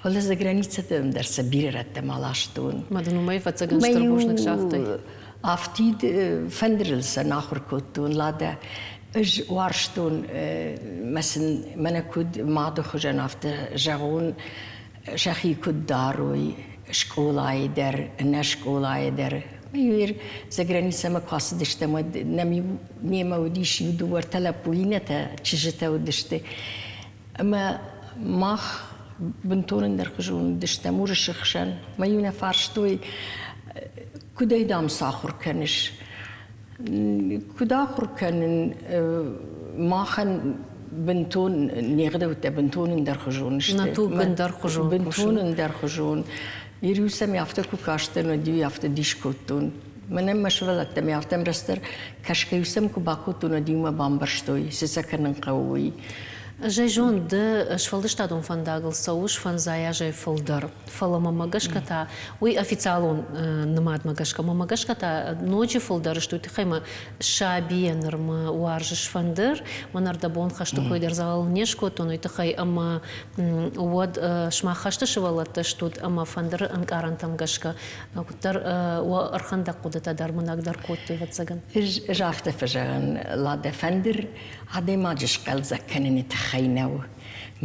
Фӕлӕ за границӕтӕм дӕр сӕ бирӕ рӕттӕм аластон. Ма дын уымӕй фӕцӕгӕн стыр бузныг загътай. Афтид фӕндырыл сӕ ахуыр кодтон, Ладӕ. Ӕз уарзтон, мӕ сын мӕнӕ куыд мады хуызӕн, афтӕ зӕгъон, сӕхи куыд дарой скъолайы дӕр, нӕ скъолайы дӕр. Иу за границӕмӕ куы ацыдыстӕм, уӕд нӕм иу немӕ уыдис иу дыууӕ ӕртӕ лӕппу, иннӕтӕ чызджытӕ уыдысты. Ӕмӕ мах бынтон ӕндӕрхуызон уыдыстӕм уырысы хсӕн. Мӕ иу нӕ фарстой, куыдӕй, дам, сахуыр кӕныс? Куыд ахуыр кӕнын, махӕн бынтон не гъдӕуттӕ бынтон ӕндӕрхуызон сты. Нӕ туг ӕндӕрхуызон. Бынтон ӕндӕрхуызон. Иерусалим афтӕ куы кастӕн, уӕд-иу афтӕ дис кодтон. Мӕнӕн мӕ сывӕллӕттӕм афтӕ ӕмрастдӕр кӕсгӕ-иу сӕм куы бакодтон, уӕд-иу мӕ бамбӕрстой, цы сӕ кӕнын хъӕуы, уый. Зӕй зон, ды сфӕлдыстадон фӕндагыл цӕуыс фӕндзай азӕй фылдӕр. Фӕлӕ мӕмӕ гӕсгӕ та, уый официалон нымадмӕ гӕсгӕ, мӕмӕ гӕсгӕ та ноджы фылдӕр сты, уый тыххӕй мӕ сабийӕ нырмӕ уарзыс фӕндыр. Мӕн ӕрдӕбон хӕсты кой дӕр дзӕгъӕл не скодтон, уый тыххӕй ӕмӕ уӕд сымах хӕсты сывӕллӕттӕ стут ӕмӕ фӕндыры ӕнкъарӕнтӕм гӕсгӕ куыддӕр уӕ ӕрхӕндӕг хъуыдытӕ дӕр мынӕгдӕр кодтой, ӕвӕццӕгӕн. Ӕз афтӕ фӕзӕгъын, Ладӕ, фӕндыр адӕймаджы схъӕлдзӕг кӕныны тыххӕй нӕу.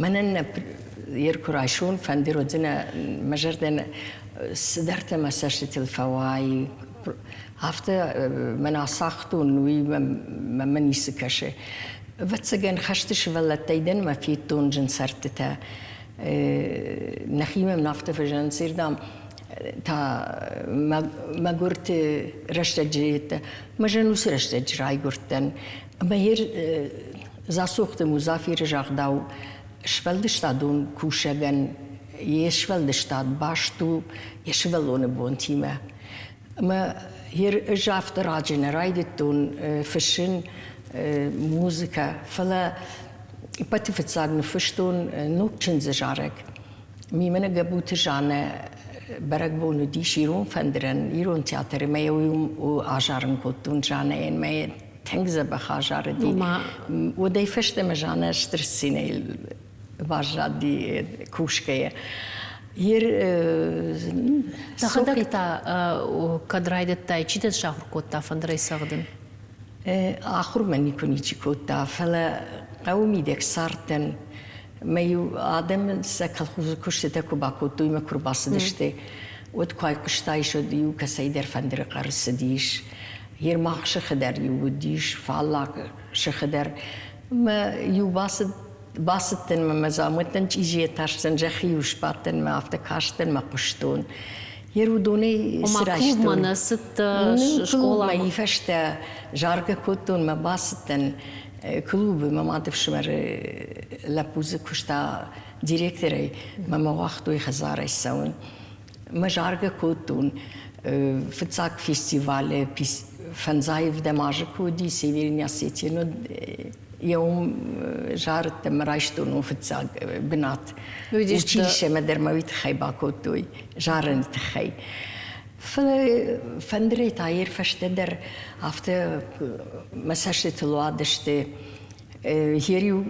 Мӕнӕн нӕ ер куы райсон, фӕндыр уыдзынӕ мӕ зӕрдӕ цыдӕртӕ мӕ цӕстытыл фӕуайы. Афтӕ мӕн ацагътон, уый мӕмӕ ницы кӕсы. Ӕвӕццӕгӕн, хӕсты сывӕллӕттӕй дӕн мӕ федтон зын цӕрдтытӕ. Нӕхимӕ мын афтӕ фӕзӕгъынц, дам, та мӕгуырты рӕстӕджы йедтӕ. Мӕ зӕн уыцы рӕстӕджы райгуырдтӕн. Ӕмӕ ер Дзасохты Музаферы загъдау, сфӕлдыстадон кусӕгӕн йе сфӕлдыстад баст у йӕ сывӕллоны бонтимӕ. Ӕмӕ ӕз афтӕ раджы нӕ райдыдтон фыссын музыкӕ, фӕлӕ ӕппӕты фыццаг ныффыстон ног чындзы зарӕг. Мимӕ Гӕбуты Жаннӕ бӕрӕгбон уыдис ирон фӕндырӕн, ирон театры, мӕ йӕ уый азарын кодтон Жаннӕйӕн, мӕ тынг дзӕбӕх азарыди. Уӕдӕй фӕстӕмӕ Жаннӕ стыр сценӕйыл баззади кусгӕйӕ. Ер Дӕхӕдӕг та кӕд райдыдтай, чи дӕ сахуыр кодта фӕндырӕй цӕгъдын? Ахуыр мӕ никуы ничи кодта, фӕлӕ хъӕуы мидӕг цардтӕн. Мӕ-иу адӕм сӕ колхозы куыстытӕ куы бакодтой ӕмӕ куы рбацыдысты, уӕд куы айхъуыстаис, уӕд-иу кӕцӕйдӕр фӕндыры хъӕр цыдис. Ермах сыхы дӕр-иу уыдис, фаллаг сыхы дӕр. Мӕ иу бацыд бацыдтӕн мӕ мӕ дзаумӕттӕн чъизийӕ тарстӕн, зӕххы-иу сбадтӕн мӕ афтӕ кастӕн мӕ хъуыстон. Ер уыдонӕй Ома клубмӕ нӕ цыдтӕ, скъоламӕ? Клубмӕ фӕстӕ заргӕ кодтон мӕ бацыдтӕн клубы. Мӕ мады фсымӕры лӕппу дзы куыста директорӕй, мӕ мӕ уагътой хӕдзарӕй цӕуын. Мӕ заргӕ кодтон фыццаг фестивалы фӕндзай ӕвдӕм азы куы уыди Северный Осетия, йӕ уым зарыдтӕн мӕ райстон уым фыццаг бынат. Училищемӕ дӕр мӕ уый тыххӕй бакодтой, зарыны тыххӕй. Фӕлӕ фӕндырӕй та йе рфӕстӕдӕр афтӕ мӕ цӕстытыл уадысты. Йер-иу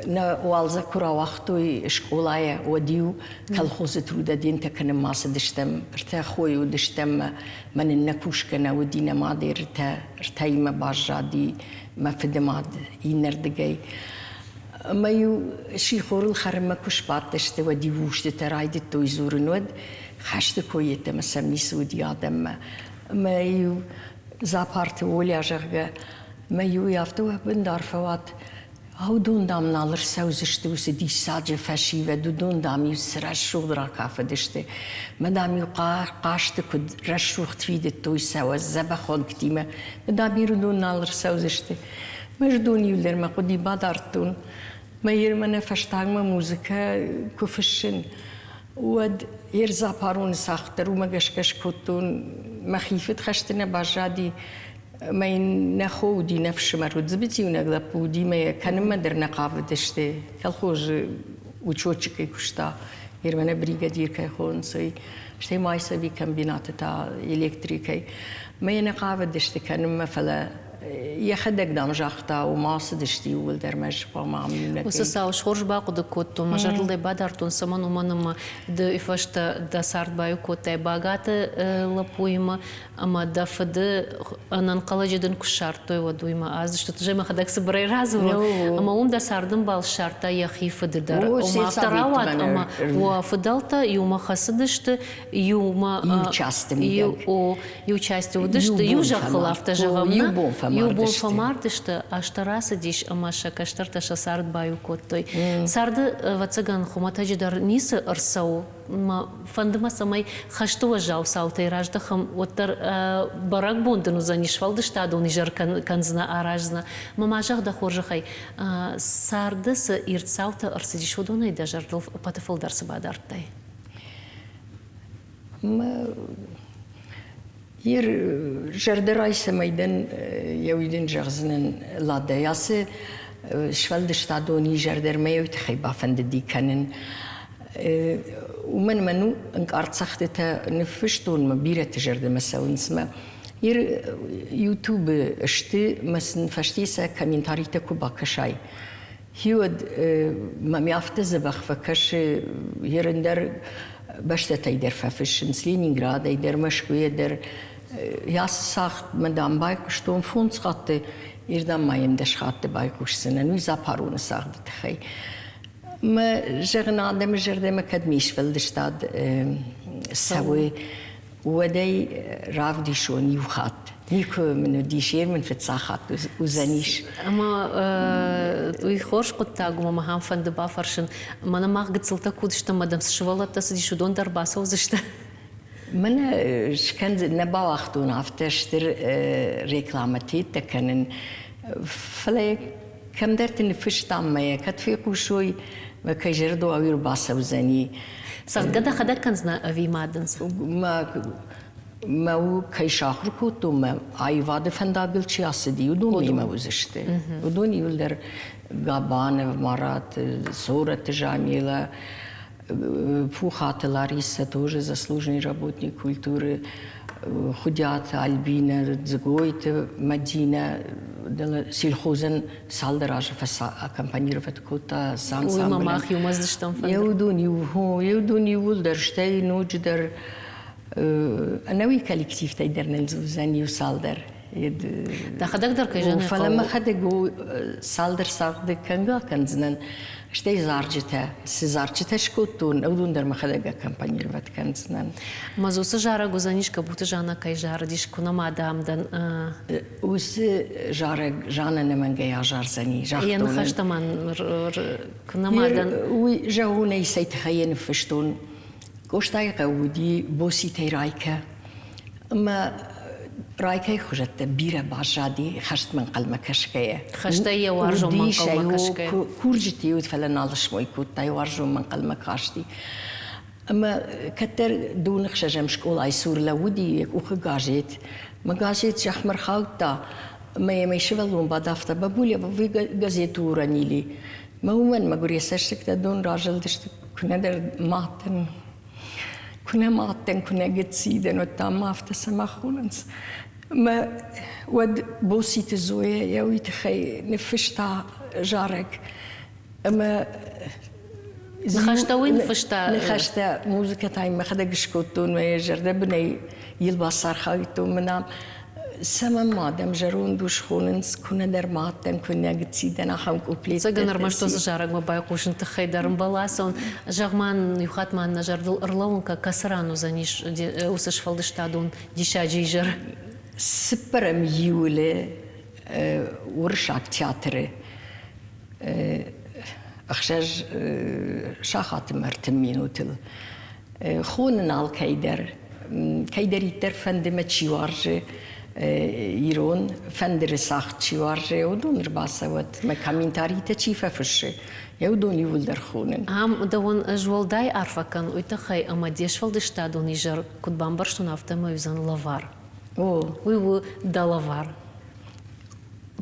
нӕ уалдзӕг куы рауагътой скъолайӕ, уӕд-иу колхозы трудодентӕ кӕнынмӕ ацыдыстӕм, ӕртӕ хойы уыдыстӕм, мӕ нын нӕ кусгӕ нӕ уыди, нӕ мад ӕртӕ, ӕртӕимӕ баззади мӕ фыдымад иннӕрдыгӕй. Ӕмӕ-иу сихорыл хӕрынмӕ куы сбадтысты, уӕд-иу устытӕ райдыдтой дзурын, уӕд хӕсты кой йеддӕмӕ сӕм ницы уыди адӕммӕ. Ӕмӕ-иу Дзапарты Оля, зӕгъгӕ, мӕ-иу афтӕ уӕ бындар фӕуат, уыдон, дам, нал ӕрцӕудзысты уыцы диссаджы фӕсивӕд, уыдон, дам-иу цы рӕсугъд ракафыдысты. Мӕ, дам-иу хъазты куыд рӕсугъд фидыдтой сӕ дзӕбӕх уӕнгтимӕ, мӕ, дам, уыдон нал ӕрцӕудзысты. Мӕ зыдон-иу дӕр мӕ хъуыди бадардтон. Мӕ ер мӕнӕ фӕстагмӕ музыкӕ куы фыссын. Уӕд Ерзапароны цагъд дӕр уымӕ гӕсгӕ скодтон. Мӕхи фыд хӕсты нӕ баззади, ӕмӕ йын нӕ хо уыди, нӕ фсымӕр уыд. Дзыбыти иунӕг лӕппу уыди, мӕ йӕ кӕнынмӕ дӕр нӕ хъавыдысты. Колхозы учетчикӕй куыста, Ермӕнӕ бригадир кӕй хонынц, уый. Стӕй майсави комбинаты та электрикӕй. Мӕ йӕ нӕ хъавыдысты кӕнынмӕ, фӕлӕ йӕхӕдӕг, дам, загъта, уымӕ ацыдысты иууылдӕр мӕ хъуамӕ ам иунӕгӕй. Уыцы цау хорз бахъуыды кодтон, мӕ зӕрдыл дӕ бадардтон, цӕмӕн, уымӕн ӕмӕ ды фӕстӕ дӕ цард баиу кодтай Багаты лӕппуимӕ ӕмӕ дӕ фыды ӕнӕнхъӕлӕджы дын куы ссардтой, уӕд уый мӕ аздзыстут. Ӕз мӕхӕдӕг цыбырӕй радзурон. Ӕмӕ уым дӕ цардӕмбал ссардта йӕхи фыды дӕр. Ома афтӕ рауад, ӕмӕ уӕ фыдӕлтӕ иумӕ хӕцыдысты, иумӕ иу часты мидӕг. Иу части уыдысты, иу зӕххыл афтӕ зӕгъӕм, нӕ? Иу бон фӕмардысты, азтӕ рацыдис ӕмӕ сӕ кӕстӕртӕ сӕ цард баиу кодтой. Царды, ӕвӕццӕгӕн, хуымӕтӕджы дӕр ницы ӕрцӕуы. Фӕнды мӕ, цӕмӕй хӕсты уӕззау цаутӕй раздӕхӕм, уӕддӕр бӕрӕгбон дын уыдзӕни, сфӕлдыстадон изӕр кӕндзынӕ, араздзынӕ. Мӕ ма зӕгъ дӕ хорзӕхӕй, царды цы ирд цаутӕ ӕрцыдис, уыдонӕй дӕ зӕрдыл ӕппӕты фылдӕр цы бадардтай? Ир зӕрдӕрайсӕмӕй дӕн еу дин зӕгъдзӕнӕн Ладӕй. Ацы сфӕлдыстадон изӕр дӕр мӕ еу тыххӕй бафӕндыди кӕнын. Уымӕн мӕ ну ӕнкъард цӕгъдтытӕ ныффыстон мӕ бирӕты зӕрдӕмӕ цӕуынц мӕ Ир Ютубы сты мӕ сын фӕсте сӕ комментаритӕ куы бакӕсай, Хиуӕд мӕм афтӕ дзӕбӕх фӕкӕсы, ерын дӕр бӕстӕтӕй дӕр фӕфыссынц, Ленинградӕй дӕр, Мӕскуыйӕ дӕр. Ацы цагъдмӕ, дам, байхъуыстон фондз хатты, ирдӕм ма йӕм дӕс хатты байхъусдзынӕн, уый Запароны цагъды тыххӕй. Мӕ зӕгъын, адӕмы зӕрдӕмӕ кӕд ме сфӕлдыстад цӕуы, уӕд ӕй равдисон иу хатт. Никуы мын уыдис, йе мын фыццаг хатт уыдзӕнис. Ӕмӕ уый хорз хъуыддаг у, мӕ ахӕм фӕнды бафӕрсын. Мӕнӕ мах гыццылтӕ куы уыдыстӕм, ӕмӕ дӕм цы сывӕллӕттӕ цыдис, уыдон дӕр бацӕудзысты? Мӕнӕ нӕ бауагътон афтӕ стыр рекламӕтӕ кӕнын, фӕлӕ кӕмдӕрты ныффыстам мӕ йӕ кӕд фехъусой, мӕ кӕй зӕрдӕ уа, ӕрбацӕудзӕни. Цӕгъдгӕ дӕхӕдӕг кӕндзынӕ ӕви ма дын? Мӕ у кӕй сахуыр кодтон, мӕ аивады фӕндагыл чи ацыди, уыдон мемӕ уыдзысты. Уыдон иуылдӕр Габанов Марат, Сораты Жамила, Пухаты Лариса, тоже заслуженный работник культуры, Хуыдиаты Альбинӕ, Дзыгойты Мадинӕ, сельхозӕн цалдӕр азы аккомпанировать кодта сӕ ансамблӕн. Уый мах иумӕ цыдыстӕм фӕндыр. Уыдон иууылдӕр, стӕй ноджыдӕр ӕнӕуи коллективтӕй дӕр нын уыдзӕн иу цалдӕр. Дӕхӕдӕг дӕр кӕй зӕгъын Фӕлӕ мӕхӕдӕг цалдӕр цагъды кӕнгӕ кӕндзынӕн, стӕй зарджытӕ. Цы зарджытӕ скодтон, уыдон дӕр мӕхӕдӕг аккомпанировать кӕндзынӕн. Мӕ уыцы зарӕг уыдзӕнис, Гӕбуты Жанна кӕй зарыдис, куы нӕ ма дам дӕн. Уыцы зарӕг Жанна ӕнӕмӕнгӕй азардзӕни, загътон. Йӕ ныхӕстӕ ма куы нӕ ма дӕн. Уый зӕгъон ӕй цӕй тыххӕй йӕ ныффыстон. Къостайыхъӕу уыди Боситӕй Райкӕ. Ӕмӕ Райкӕйы хуызӕттӕ бирӕ баззади хӕстмӕ ӕнхъӕлмӕ кӕсгӕйӕ. Хӕстӕй йӕ уарзонмӕ ӕнхъӕлмӕ кӕсгӕйӕ. Курджыты уыд, фӕлӕ нал смой кодта, йӕ уарзонмӕ ӕнхъӕлмӕ касти. Ӕмӕ кӕддӕр доны ӕхсӕзӕм скъолайы цур лӕууыди йӕ къухы газет. Мӕ газет зӕхмӕ рхаудта, ӕмӕ йӕм ӕй сывӕллон бадавта, бабуля, вы газету уронили. Мӕ уымӕн мӕгуыр йӕ цӕссыгтӕ дон разылдысты, куынӕдӕр мадтӕн, куынӕ мадтӕн, куынӕ гыцци дӕн, уӕд та мӕ афтӕ цӕмӕ хонынц. Мӕ уӕд Боситы Зоя йӕ уый тыххӕй ныффыста зарӕг. Ӕмӕ Ныхӕстӕ уый ныффыста? Ныхӕстӕ музыкӕ та мӕхӕдӕг скодтон, мӕ зӕрдӕбынӕй йыл бацархайдтон. Мӕнӕ цӕмӕн ма дӕм зӕронд ус хонынц, куынӕ дӕр ма дӕн, куынӕ гыцци дӕн, ахӕм куплеттӕ. Цӕгӕн ӕрмӕст уыцы зарӕгмӕ байхъусын тыххӕй дӕр ӕмбӕлӕсон. Зӕгъ ма, иу хатт ма нӕ зӕрдыл ӕрлӕууын кӕ, кӕцы ран уыдзӕнис уыцы сфӕлдыстадон диссаджы изӕр? Цыппӕрӕм июлы уырыссаг театры ӕхсӕз сахаты мӕ ӕртын минутыл. Хонын алкӕй дӕр, кӕйдӕриддӕр фӕнды мӕ чи уарзы. Ирон фӕндыры цагъд чи уарзы, уыдон ӕрбацӕуӕд, мӕ комментаритӕ чи фӕфыссы, йӕ уыдон иууылдӕр хонын. Ам дӕуӕн ӕз уӕлдай арфӕ кӕн уый тыххӕй, ӕмӕ де сфӕлдыстадон изӕр, куыд бамбӕрстон, афтӕмӕй уыдзӕн лӕвар. О. Уый у дӕ лӕвар.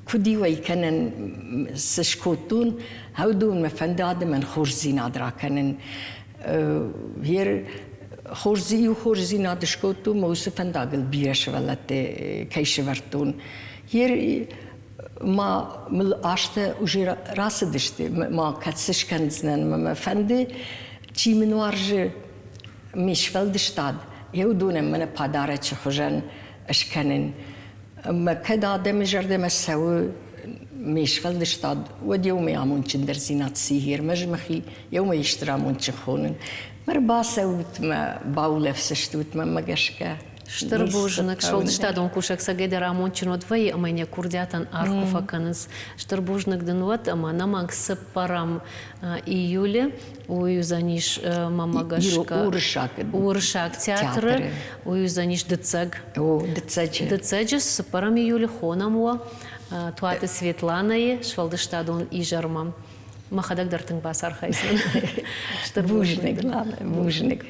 Куыд-иу ӕй кӕнӕн, цы скодтон, уыдон мӕ фӕнды адӕмӕн хорздзинад ракӕнын. Ер хорз иу хорздзинад скодтон, мӕ уыцы фӕндагыл бирӕ сывӕллӕтты кӕй сӕвӕрдтон. Ер ма мыл азтӕ уже рацыдысты, ма кӕд цы скӕндзынӕн, мӕ мӕ фӕнды, чи мын уарзы ме сфӕлдыстад, йе уыдонӕн мӕнӕ падарӕчы хуызӕн скӕнын. Ӕмӕ кӕд адӕмы зӕрдӕмӕ цӕуы ме сфӕлдыстад, уӕд еумӕ амондджындӕрдзинад ци ӕрмӕст мӕхи еумӕ исты амондджын хонын. Ӕрбацӕут мӕ, баулӕфдзыстут мӕнмӕ гӕсгӕ. Стыр бузныг, сфӕлдыстадон кусӕг цӕгӕйдӕр амондджын уӕд вӕййы ӕмӕ йын йӕ курдиатӕн аргъ куы фӕкӕнынц. Стыр бузныг дын уӕд ӕмӕ ӕнӕмӕнг цыппӕрӕм июлы уый уыдзӕнис мӕнмӕ гӕсгӕ уырыссаг театры, уый уыдзӕнис дыццӕг. О, дыццӕджы. Дыццӕджы цыппӕрӕм июлы хонӕм уӕ Туаты Светланӕйы сфӕлдыстадон изӕрмӕ. Мӕхӕдӕг дӕр тынг бацархайдзынӕн. Стыр бузныг, Лана, бузныг.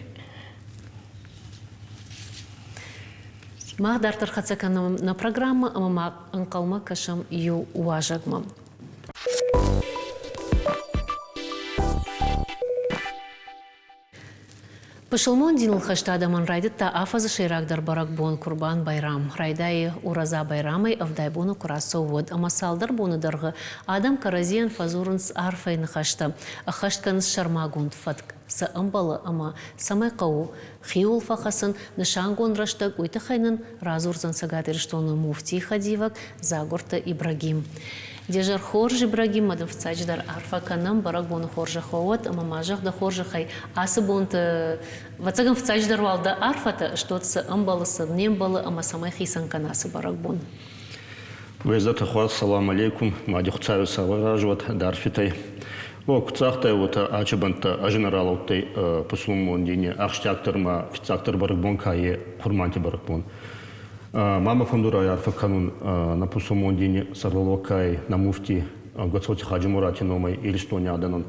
Мах дарддӕр хӕццӕ кӕнӕм нӕ программӕ ӕмӕ ма ӕнхъӕлмӕ кӕсӕм иу уазӕгмӕ. Пысылмон диныл хӕст адӕмӕн райдыдта афӕдзы сӕйрагдӕр бӕрӕгбон Курбан-Байрам. Райдайы Ураза-Байрамӕй 70 боны куы рацӕуы, уӕд ӕмӕ цалдӕр боны дӕргъы адӕм кӕрӕдзийӕн фӕдзурынц арфӕйы ныхӕстӕ, ӕххӕст кӕнынц сӕрмагонд фӕтк, цы ӕмбӕлы ӕмӕ цӕмӕй хъӕуы хиуыл фӕхӕцын, нысангонд рӕстӕг, уый тыххӕй нын радзурдзӕн Цӕгат Ирыстоны муфтийы хӕдивӕг Дзагуырты Ибрагим. Де зӕр хорз, Ибрагим, ма дын фыццаджыдӕр арфӕ кӕнӕм, бӕрӕгбоны хорзӕх уӕд ӕмӕ ма зӕгъ дӕ хорзӕхӕй, ацы бонты, ӕвӕццӕгӕн, фыццаджыдӕр уал дӕ арфӕтӕ стот, цы ӕмбӕлы, цы не мбӕлы ӕмӕ цӕмӕй хицӕн кӕна ацы бӕрӕгбон. Уездаты хуарз, салам алейкум, мади Хуцауи сауӕ разуат дарфитӕй. О, куд загътай, уотӕ ачи бӕнттӕ ӕзинӕ ралӕудтӕй пусулмон дини ахсджиагдӕр ма фиццагдӕр бӕрӕгбон ка е, Хъурманти бӕрӕгбон. Ма мӕ фӕндур арфӕ кӕнун нӕ пусулмон дини сӕргълӕууӕг ка ӕй, нӕ муфти Гоцоти Хаджимурати номӕй Иристони адӕнӕн.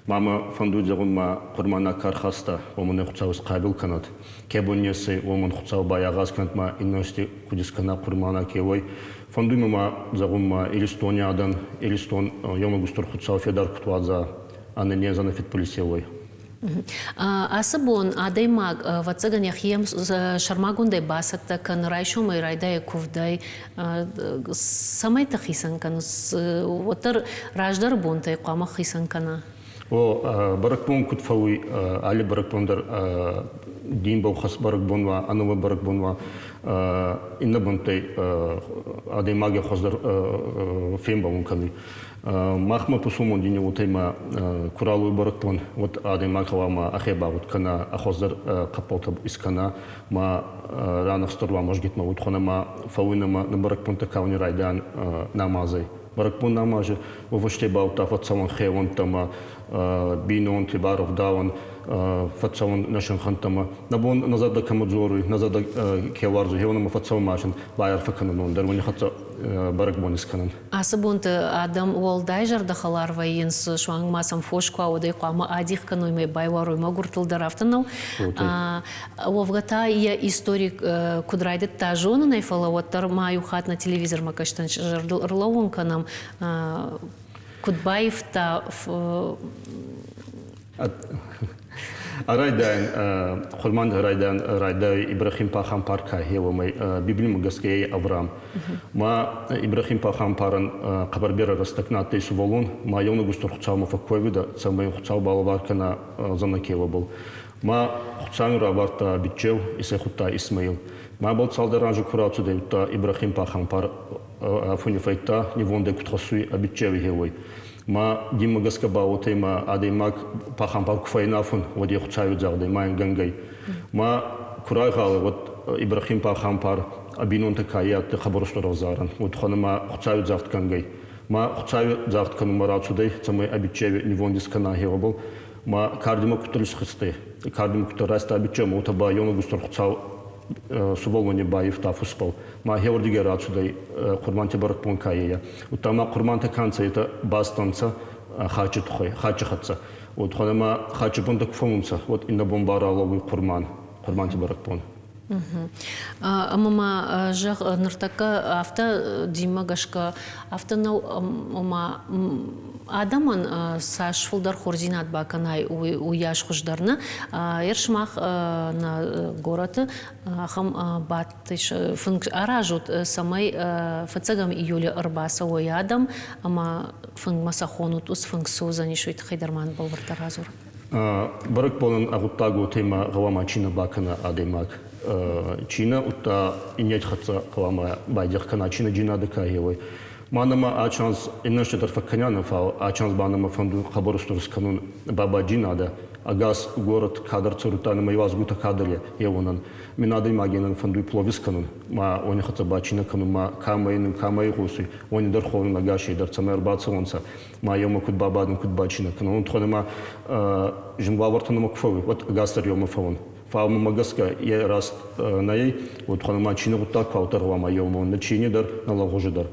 Ма мӕ фӕндуй зӕгъун ма хъурманаг ка рхаста, уомӕн ӕй Хуцау исхъабил кӕнӕд. Ке бон несӕй, уомӕн Хуцау байагъаз кӕнӕд ма иннӕсти куд искӕна хъурманаг ке уой. Фӕндуй мӕ ма зӕгъун ма Иристони адӕн, Иристон еумӕ устур Хуцау федар куд уадза, ӕнӕнез, ӕнӕфидбилиз уой. Ацы бон адӕймаг, ӕвӕццӕгӕн, йӕхи сӕрмагондӕй бацӕттӕ кӕны, райсомӕй райдайы куывдӕй. Цӕмӕйты хицӕн кӕны, уӕддӕр раздӕры бонтӕй хъуамӕ хицӕн кӕна? О, бӕрӕгбон куд фӕууй, алли бӕрӕгбон дӕр динбӕл хӕс бӕрӕгбон уа, ӕнӕуи бӕрӕгбон уа, иннӕ бӕнттӕй адӕймаги хуӕздӕр фембӕлун кӕнуй. Махмӕ пусулмон дини уотӕй ма ку ралуй бӕрӕгбон, уӕд адӕймаг гъӕуама ӕхе багъуд кӕна, ӕ хуӕздӕр хъӕппӕлтӕ искӕна, ма ранӕхстӕр уа мӕзгитмӕ удхонӕ ма фӕууинӕ нӕ бӕрӕгбонтӕ кауни райдайӕн намазӕй. Бӕрӕгбон намази уӕвӕсте баудта фӕццӕуӕн хеуӕнттӕмӕ, бийнонти барӕвдауӕн, фӕццӕуӕн нӕ синхӕнттӕмӕ. Нӕ бон нӕ зӕрдӕ кӕмӕ дзоруй, нӕ зӕрдӕ ке уарзуй, хеуонӕмӕ фӕццӕуӕн машин байарфӕ кӕнун дӕр уони хӕццӕ бӕрӕгбон искӕнӕн. Ацы бонты адӕм уӕлдай зӕрдӕхӕлар вӕййынц, суанг ма сӕм фос куы уӕд ӕй хъуамӕ адих кӕной мӕ байуарой мӕгуыртыл дӕр, афтӕ нӕу? Уӕвгӕ та йӕ истори куыд райдыдта зонын ӕй, фӕлӕ уӕддӕр ма иу хатт нӕ телевизормӕ кӕстӕн зӕрдыл ӕрлӕууын кӕнӕм, куыд баивта. Райдайӕн, Хъурман райдайӕн райдайы Ибрахим пахампар ка хеуомӕй Библимӕ гӕсгӕ ӕй Авраам. Ма Ибрахим пахампарӕн хъӕбӕр берӕ рӕстӕг на адтӕй сувӕллон, ма еунӕг устур Хуцаумӕ фӕккойвидӕ, цӕмӕй Хуцау балӕвар кӕна зӕнӕкеуӕбӕл. Ма Хуцауи равардта биччеу, исӕй худта Исмаил. Ма бал цалдӕр анзи ку рацудӕй, удта Ибрахим пахампар афони фӕйдта, нивондӕй куд хӕссуй ӕ биччеуи хеуой. Ма динмӕ гӕсгӕ ба уотӕ ма адӕймаг пахампар ку фӕйнафун, уӕд е Хуцауи дзагъдӕй ма ин гӕнгӕй. Ма ку райгъал, уӕд Ибрахим пахампар ӕ бийнонтӕ ка адтӕй хъӕбӕр устур ӕвзарӕн, уӕд ма Хуцауи дзагъд кӕнгӕй. Ма Хуцауи дзагъд кӕнунмӕ рацудӕй, цӕмӕй ӕ биччеуи нивонд искӕна хеуӕбӕл. Ма кардимӕ куддӕр исхизтӕй, кардимӕ куддӕр райста биччеу, уотӕ ба еунӕг устур Хуцау сувӕллони баййивта фусбал. Ма хеуордигӕй рацудӕй Хъурманти бӕрӕгбон ка е. Удта ма Хъурмантӕ ка нцӕ, етӕ баст ӕнцӕ хачи туххӕй, хачи хӕццӕ. Уод ма хачи бонтӕ ку фӕуунцӕ, уӕд иннӕ бон ба ралӕууй Хъурман, Хъурманти бӕрӕгбон. Ӕмӕ ма зӕгъ, ныртӕккӕ афтӕ динмӕ гӕсгӕ афтӕ нӕу, ома адӕмӕн цас фылдӕр хорздзинад бакӕнай, уыйас хуыздӕр нӕ. Ер сымах нӕ горӕты ахӕм бадт фынг аразут, цӕмӕй фыццӕгӕм июлы ӕрбацӕуой адӕм ӕмӕ фынгмӕ сӕ хонут, уыцы фынг цы уыдзӕнис, уый тыххӕй дӕр ма бӕлвырддӕр радзур. Бӕрӕгбонӕн ӕгъуддаг уотемӕ гъӕуама чи нӕ бакӕна адӕймаг, чи нӕ, удта иннети хӕццӕ гъӕуама байдех кӕна, чи нӕ джийнадӕ ка хеуй. Ма нӕмӕ ӕ чанс иннӕ дӕр фӕккӕнианӕ, фал ӕ чанс ба нӕмӕ фӕндуй хъӕбӕр устур скӕнун баба джийнадӕ. Ӕгас город кадӕр цӕрудта нӕмӕ иуазгутӕ кадӕр еуонӕн. Мин адӕймагенӕн фӕндуй пловис кӕнун, ма уони хӕццӕ ба чи нӕ кӕнун, ма ка мӕйнуй, ка мӕ игъосуй, уони дӕр хонун ӕгасей дӕр, цӕмӕй ӕрбацӕуонцӕ. Ма еумӕ куд бабадун, куд бачийнӕ кӕнун. Уонтхонӕ ма зин уавӕртӕ нӕмӕ ку фӕууй, уӕд ӕгасдӕр еумӕ фӕуун. Фал мӕмӕ гӕсгӕ е раст нӕй, уотхонӕ ма чийнӕ гъуддаг фаутӕр гъӕуама еумӕ ун, нӕ чийни дӕр, нӕ лӕгъузи дӕр.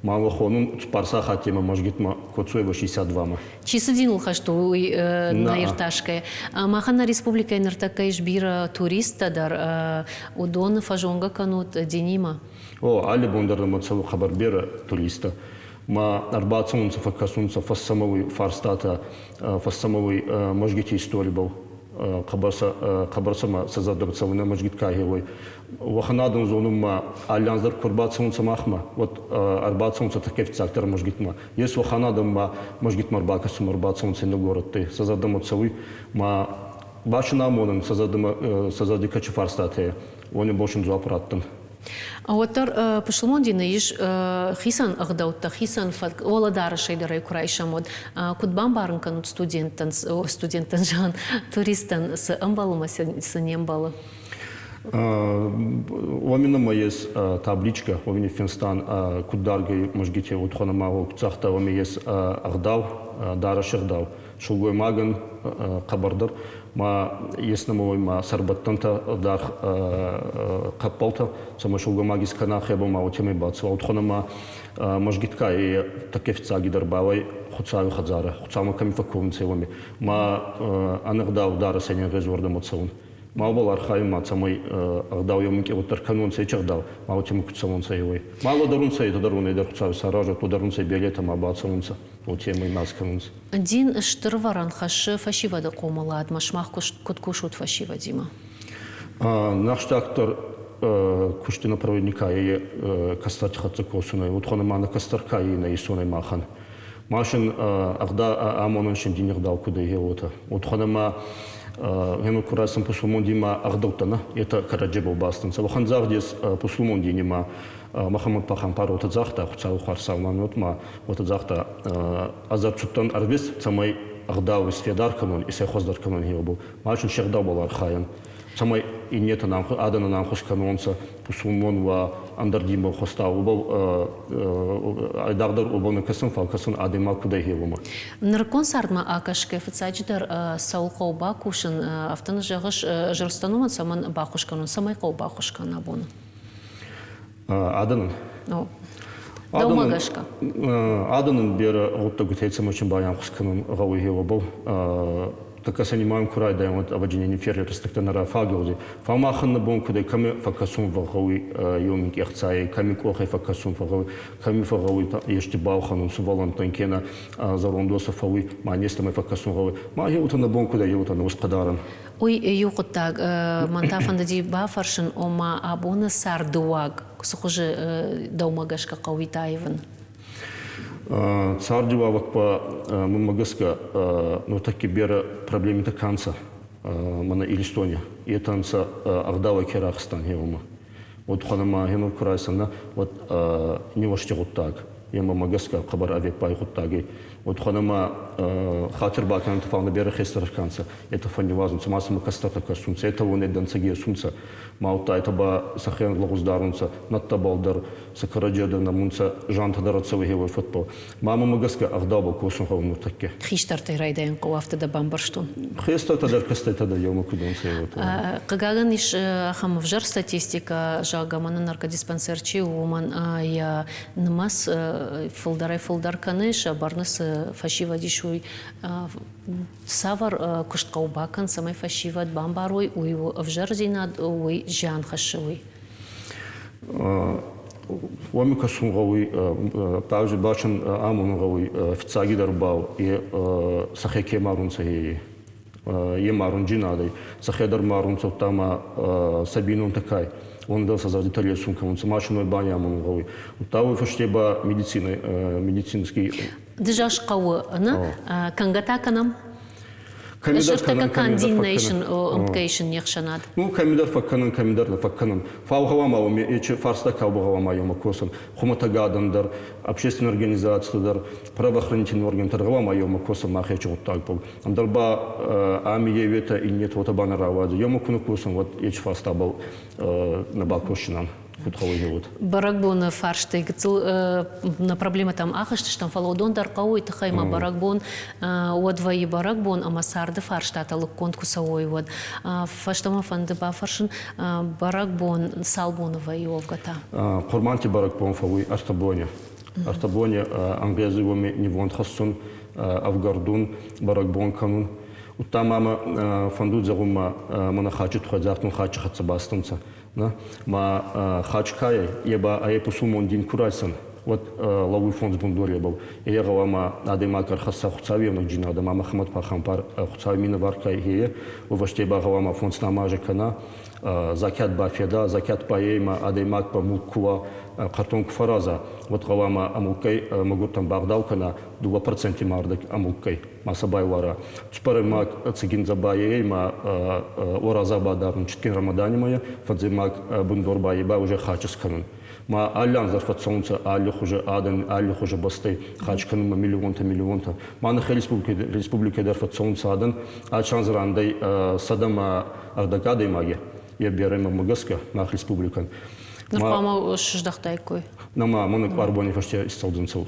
Ма уӕ хонун цуппар сахаттемӕ мӕзгитмӕ Коцуева 62-мӕ. Чи цы диныл хӕст у, уый нӕ иртасгӕ. Махӕн нӕ республикӕйы ныртӕккӕ ис бирӕ туристтӕ дӕр. Уыдоны фӕзонгӕ кӕнут динимӕ? О, алли бон дӕр нӕмӕ цӕуы хъӕбӕр берӕ туристтӕ. Ма ӕрбацӕунцӕ, фӕккӕсунцӕ, фӕссӕмӕуй фарстатӕ, фӕссӕмӕуй мӕзгити историбӕл. Хъӕбӕр сӕмӕ сӕ зӕрдӕмӕ цӕуй нӕ мӕзгит ка хеуй. Уӕхӕн адӕм зонунмӕ алли анз дӕр ку ӕрбацӕунцӕ махмӕ, уӕд ӕрбацӕунцӕ тӕккӕ фиццагдӕр мӕзгитмӕ. Ес уӕхӕн адӕм ма мӕзгитмӕ ӕрбакӕсунмӕ ӕрбацӕунцӕ иннӕ горӕттӕй, сӕ зӕрдӕмӕ цӕуй. Ма басын амонӕн сӕ зӕрдӕмӕ сӕ зӕрди кӕчи фарстатӕ, уони босин дзуапп раттӕн. Уӕддӕр пысылмон дины ис хицӕн ӕгъдӕуттӕ, хицӕн фӕтк, уӕлӕдарӕсӕй дӕр ӕй куы райсӕм, уӕд куыд бамбарын кӕнут студенттӕн, студенттӕн зӕгъын, туристтӕн, цы ӕмбӕлы ӕмӕ цы не мбӕлы? Уоми нӕмӕ ес табличкӕ, уоми ниффинстан, куд даргӕй мӕзгити удхонӕмӕ гъогцагъта, уоми ес ӕгъдау, дарӕси ӕгъдау. Сылгоймагӕн хъӕбӕрдӕр ма ес нӕмӕ ма сӕрбӕттӕнтӕ даргъ хъӕппӕлтӕ, цӕмӕй сылгоймаг искӕна хебӕл ма уотемӕй бацӕуа. Удхонӕ ма мӕзгитка е тӕккӕ фиццагидӕр бауай Хуцауи хӕдзарӕ, Хуцаумӕ кӕми фӕкковунцӕ, уоми. Ма ӕнӕгъдау дарӕсӕй не нгъезуордӕмӕ цӕун. Мабал архайун ма цӕмӕй ӕгъдау еу минкъий уоддӕр кӕнонцӕ ечи ӕгъдау, ма уотемӕ ку цӕуонцӕ еуей. Ма лӕдӕрунцӕ етӕ дӕр уонӕй дӕр Хуцауи саразӕт, лӕдӕрунцӕ беретӕ ма бацӕунцӕ, уотемӕй нас кӕнунцӕ. Дин стыр вӕрӕн хӕссы фӕсивӕды хъомыладмӕ. Сымах куыд кусут фӕсивӕдимӕ? Нӕхстагдӕр куысты направленникӕй кӕстӕрти хӕццӕ косунӕй, уотхонӕ ма нӕ кӕстӕр ка нӕ исонӕй махӕн. Машин ӕгъда амонӕн син дини ӕгъдау куд ӕй, уотӕ. Уотхонӕ ма гъема ку райсӕн пусулмон динмӕ ӕгъдӕуттӕ нӕ, етӕ кӕрӕдзебӕл бастӕнцӕ. Уӕхӕн загъд ес пусулмон дини ма Махамад пахампар уотӕ загъта, Хуцауи хуарз саумӕн ма уотӕ загъта, ӕз ӕрцудтӕн ӕрвист, цӕмӕй ӕгъдау исфедар кӕнон, исӕй хуӕздӕр кӕнон хеуӕбӕл. Ма син се гъдаубӕл архайӕн, цӕмӕй иннетӕн адӕнӕн ӕнхус кӕнонцӕ, пусулмон уа, ӕндӕр динбӕл хуӕста, уобӕл айдагъдӕр уобӕл нӕ кӕсун, фал кӕсун адӕймаг куд ӕй хеуомӕ. Нырыккон цардмӕ акӕсгӕ, фыццаджыдӕр цӕуыл хъӕуы бакусын, афтӕ нӕ зӕгъыс, зӕрдстаномӕн цӕмӕн баххуыс кӕнон, цӕмӕй хъӕуы баххуыс кӕнын абон? Адӕнӕн. Дӕумӕ гӕсгӕ? Адӕнӕн берӕ гъуддӕгутӕй цӕмӕн байанхус кӕнун гъӕуй хеуӕбӕл. Тӕккӕ сӕ нимайун ку райдайӕн, уӕд ӕвӕджи не феррӕстӕгтӕ нӕ рафагӕуди. Фал махӕн нӕ бон куд ӕй, кӕми фӕккӕсун фӕгъгъӕуй еу минкъий ӕхцайӕй, кӕми къохӕй фӕккӕсун фӕгъгъӕуй, кӕми фӕгъгъӕуй ести балхӕнун сувӕллӕнттӕн кенӕ зӕронд уосӕ фӕууй, ма нестӕмӕй фӕккӕсун гъӕуй. Ма еутӕ нӕ бон куд ӕй, еутӕ нӕ усхъӕдарӕн. Уый иу хъуыддаг. Мӕн та фӕндыди бафӕрсын, ома абоны цардыуаг цы хуызы дӕумӕ гӕсгӕ хъӕуид аивын? Цардиуавӕг ба мӕнмӕ гӕсгӕ нуртӕкки берӕ проблемитӕ ка нцӕ мӕнӕ Иристони, етӕ нцӕ ӕгъдауӕй ке рахизтан хеуӕмӕ. Уӕд хуӕнӕ ма хенур ку райсӕн, уӕд ниуӕзти гъуддаг. Е мӕмӕ гӕсгӕ хъӕбӕр ӕвеппай гъуддаг ӕй. Уӕд ӕма хатир бакӕнӕнтӕ, фал нӕ берӕ хестӕр кӕнцӕ, етӕ фӕнниуазунцӕ, ма сӕмӕ кӕстӕртӕ кӕсунцӕ, етӕ уонӕй дӕнцӕги есунцӕ. Ма удта етӕ ба сӕхе лӕгъуз дарунцӕ, нӕдтӕбӕл дӕр сӕ кӕрӕдзей дӕр нӕмунцӕ, зантӕ дӕр ӕрцӕуй хеуой фӕдбӕл. Ма мӕмӕ гӕсгӕ ӕгъдаубӕл косун гъӕуй нуртӕккӕ. Хистӕртӕй райдайӕн хъӕуы, афтӕ дӕ бамбӕрстон. Хестӕртӕ дӕр, кӕстӕртӕ дӕр еумӕ куд унцӕ, уотӕ. Хъыгагӕн, ис ахӕм ӕвзӕр статистикӕ, зӕгъгӕ, мӕнӕ наркодиспансер чи у, уымӕн йӕ нымӕц фылдӕрӕй-фылдӕр кӕны, сӕ бӕрны цы фӕсивӕд ис, уый. Цавӕр куыст хъӕуы бакӕн, цӕмӕй фӕсивӕд бамбарой, уый у ӕвзӕрдзинад, уый зиан хӕссы, уый? Уоми кӕсун гъӕуй, бази бачун амонун гъӕуй, фиццагидӕр ба е сӕхе ке марунцӕ, е марунджин адӕй. Сӕхе дӕр марунцӕ, удта ма сӕ бийнонтӕ кай, уони дӕр сӕ зӕрдитӕ лесун кӕнунцӕ, ма син уой баниамонун гъӕуй. Удта уой фӕсте ба медицина, медицинский Дызӕс хъӕуы, нӕ? Кӕнгӕ та кӕнӕм? Кӕмидӕр кӕнӕн, исын, ӕмткӕй исын не хсӕнад. Ну, кӕмидӕр фӕккӕнӕн, кӕмидӕр нӕ фӕккӕнӕн. Фал гъӕуама уоми ечи фарста ка гъӕуама еумӕ косӕн. Хумӕтӕг адӕм дӕр, общественной организацитӕ дӕр, правоохранительный органтӕ дӕр гъӕуама еумӕ косӕн мах ечи гъуддагбӕл. Ӕндӕр ба ами еуетӕ, иннетӕ уотӕ ба нӕ рауадзӕ. Еумӕ ку нӕ косӕн, уӕд ечи фарстабӕл нӕ бакосдзинан. Куд гъӕуй, уӕд. Бӕрӕгбоны фарстӕй гыццыл нӕ проблемӕтӕм ахызтыстӕм, фӕлӕ уыдон дӕр хъӕуы, тыххӕй ма бӕрӕгбон уӕд вӕййы бӕрӕгбон ӕмӕ царды фарстатӕ лыггонд куы цӕуой, уӕд. Фӕстӕмӕ фӕнды бафӕрсын, бӕрӕгбон цал боны вӕййы уӕвгӕ та? Хъурманти бӕрӕгбон фӕууй ӕртӕ бони. Ӕртӕ бони ӕнгъезуй уоми нивонд хӕссун, ӕвгӕрдун, бӕрӕгбон кӕнун. Удта ма мӕ фӕндуй зӕгъун ма мӕнӕ хачи туххӕй загътон, хачи хӕццӕ бастӕнцӕ. Ма хачкайӕй е ба ӕй пусулмон дин ку райсӕн, уӕд лӕууй фондз бундоребӕл. Е гъӕуама адӕймаг ӕрхӕсса Хуцауи ӕвнагджийнадӕ ма Мӕхӕмӕт пахампар Хуцауи минӕвар ка ӕй, уой ба гъӕуама фондз намази кӕна, закят бафеда, закят ба ӕй ма адӕймаг ба мулк ку уа, хъӕртон ку фӕраза, уӕд гъӕуама ӕмулккӕй мӕгуртӕн багъдау кӕна 2 проценти мардӕг ӕмулккӕй. Ма сӕ байуара. Цуппӕрӕймаг цигиндзӕ ма ораза бадарун читкен Рамадани мӕйӕ, фӕндзӕймаг бундор ба ба уже хачис кӕнун. Ма алли анз дӕр фӕццӕунцӕ алли хузӕ адӕн, алли хузӕ бӕстӕй хач кӕнунмӕ миллионтӕ, миллионтӕ. Ма нӕхе республикӕй дӕр фӕццӕунцӕ адӕн, ачи анз рандӕй 150 адӕймаги, е берӕмӕ гӕсгӕ мах республикӕн. Нур хъуамӕ сыздӕхтаиккой? Нӕма, мӕнӕ къуар бони фӕсте исцӕудзӕнцӕ.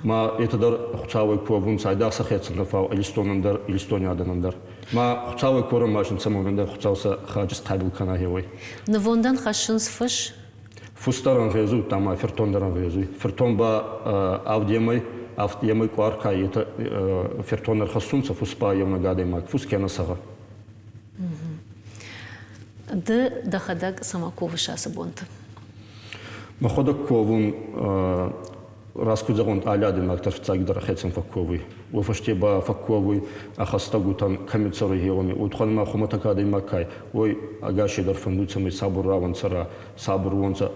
Ма етӕ дӕр Хуцауӕй ковунцӕ, айдагъ сӕхецӕн нӕ, фал Иристонӕн дӕр, Иристони адӕнӕн дӕр. Ма Хуцауӕй корӕн ма син цӕмӕн дӕр Хуцау сӕ хаджис хъабул кӕна хеуой. Нывондӕн хӕссынц фыс? Фус дӕр ӕнгъезуй, ма фертон дӕр ӕнгъезуй. Фертон ба авдемӕй, авдемӕй къуар ка етӕ фертон ӕрхӕссунцӕ, фус ба еунӕг адӕймаг, фус кенӕ сӕгъӕ. Ды дӕхӕдӕг цӕмӕ ковыс ацы бонты? Мӕхуӕдӕг ковун раст куд зӕгъон, алли адӕймаг дӕр фиццагидӕр ӕхецӕн фӕкковуй. Уой фӕсте ба фӕкковуй ӕ хӕстӕгутӕн, кӕми цӕруй хеуони, удхуӕн ма хумӕтӕг адӕймаг кай, уой ӕгасейдӕр фӕндуй, цӕмӕй сабур рауӕн цӕра, сабур уонцӕ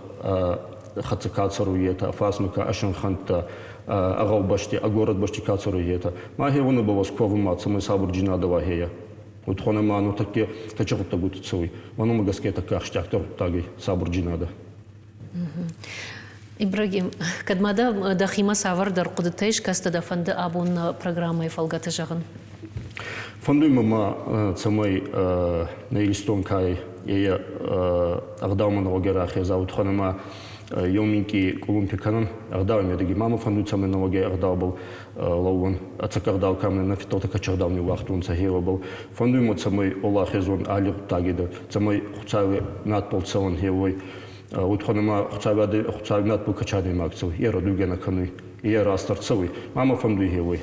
хӕццӕ ка цӕруй, етӕ, фарсмӕ ка ӕ синхӕнттӕ, ӕ гъӕубӕсти, ӕ горӕтбӕсти ка цӕруй, етӕ. Ма хеуони ба уӕз ковунмӕ, цӕмӕй сабурджийнадӕ уа хейӕ. Удхуӕн ӕма нуртӕкки кӕчи гъуддӕгути цӕуй, уонӕмӕ гӕсгӕ тӕккӕ ахсджиагдӕр гъуддаг ӕй сабурджийнадӕ. Ибрагим, кӕд ма дӕ дӕхимӕ цавӕрдӕр хъуыдытӕ ис, кӕцытӕ дӕ фӕнды абон нӕ программӕйы фӕлгӕты зӕгъын? Фӕндуй мӕ ма, цӕмӕй нӕ Иристон ка ӕй, е ӕгъдаумӕ нӕуӕгӕй рахеза, удхуӕн ӕма еу минкъий къулумпи кӕнӕн ӕгъдауи медӕги. Ма мӕ фӕндуй, цӕмӕй нӕуӕгӕй ӕгъдаубӕл лӕууӕн, ӕцӕг ӕгъдау кӕмӕн нӕ фидтӕлтӕ кӕчи ӕгъдау ниууагътонцӕ, хеуӕбӕл. Фӕндуй мӕ, цӕмӕй уӕлахезон алли гъуддаги дӕр, цӕмӕй Хуцауи надбӕл цӕуӕн хеуой. Удхуӕн ӕма Хуцауи надбӕл кӕчи адӕймаг цӕуй, е рӕдуйгӕ нӕ кӕнуй, е раст ӕрцӕуй. Ма мӕ фӕндуй хеуой.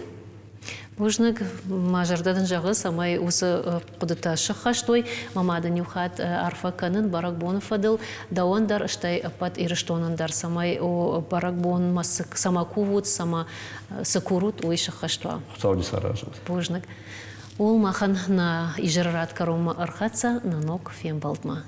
Бузныг, мӕ зӕрдӕ дын зӕгъы, цӕмӕй уыцы хъуыдытӕ сыххӕст уой. Мӕ мад ын иу хатт арфӕ кӕнын бӕрӕгбоны фӕдыл дӕуӕн дӕр, стӕй ӕппӕт Ирыстонӕн дӕр, цӕмӕй бӕрӕгбонмӕ цӕмӕ кувут, цӕмӕ цы курут, уый сыххӕст уа. Хуыцауы саразӕд. Бузныг. Ууыл махӕн нӕ изӕры рад кӕронмӕ ӕрхӕццӕ нӕ ног фембӕлдмӕ.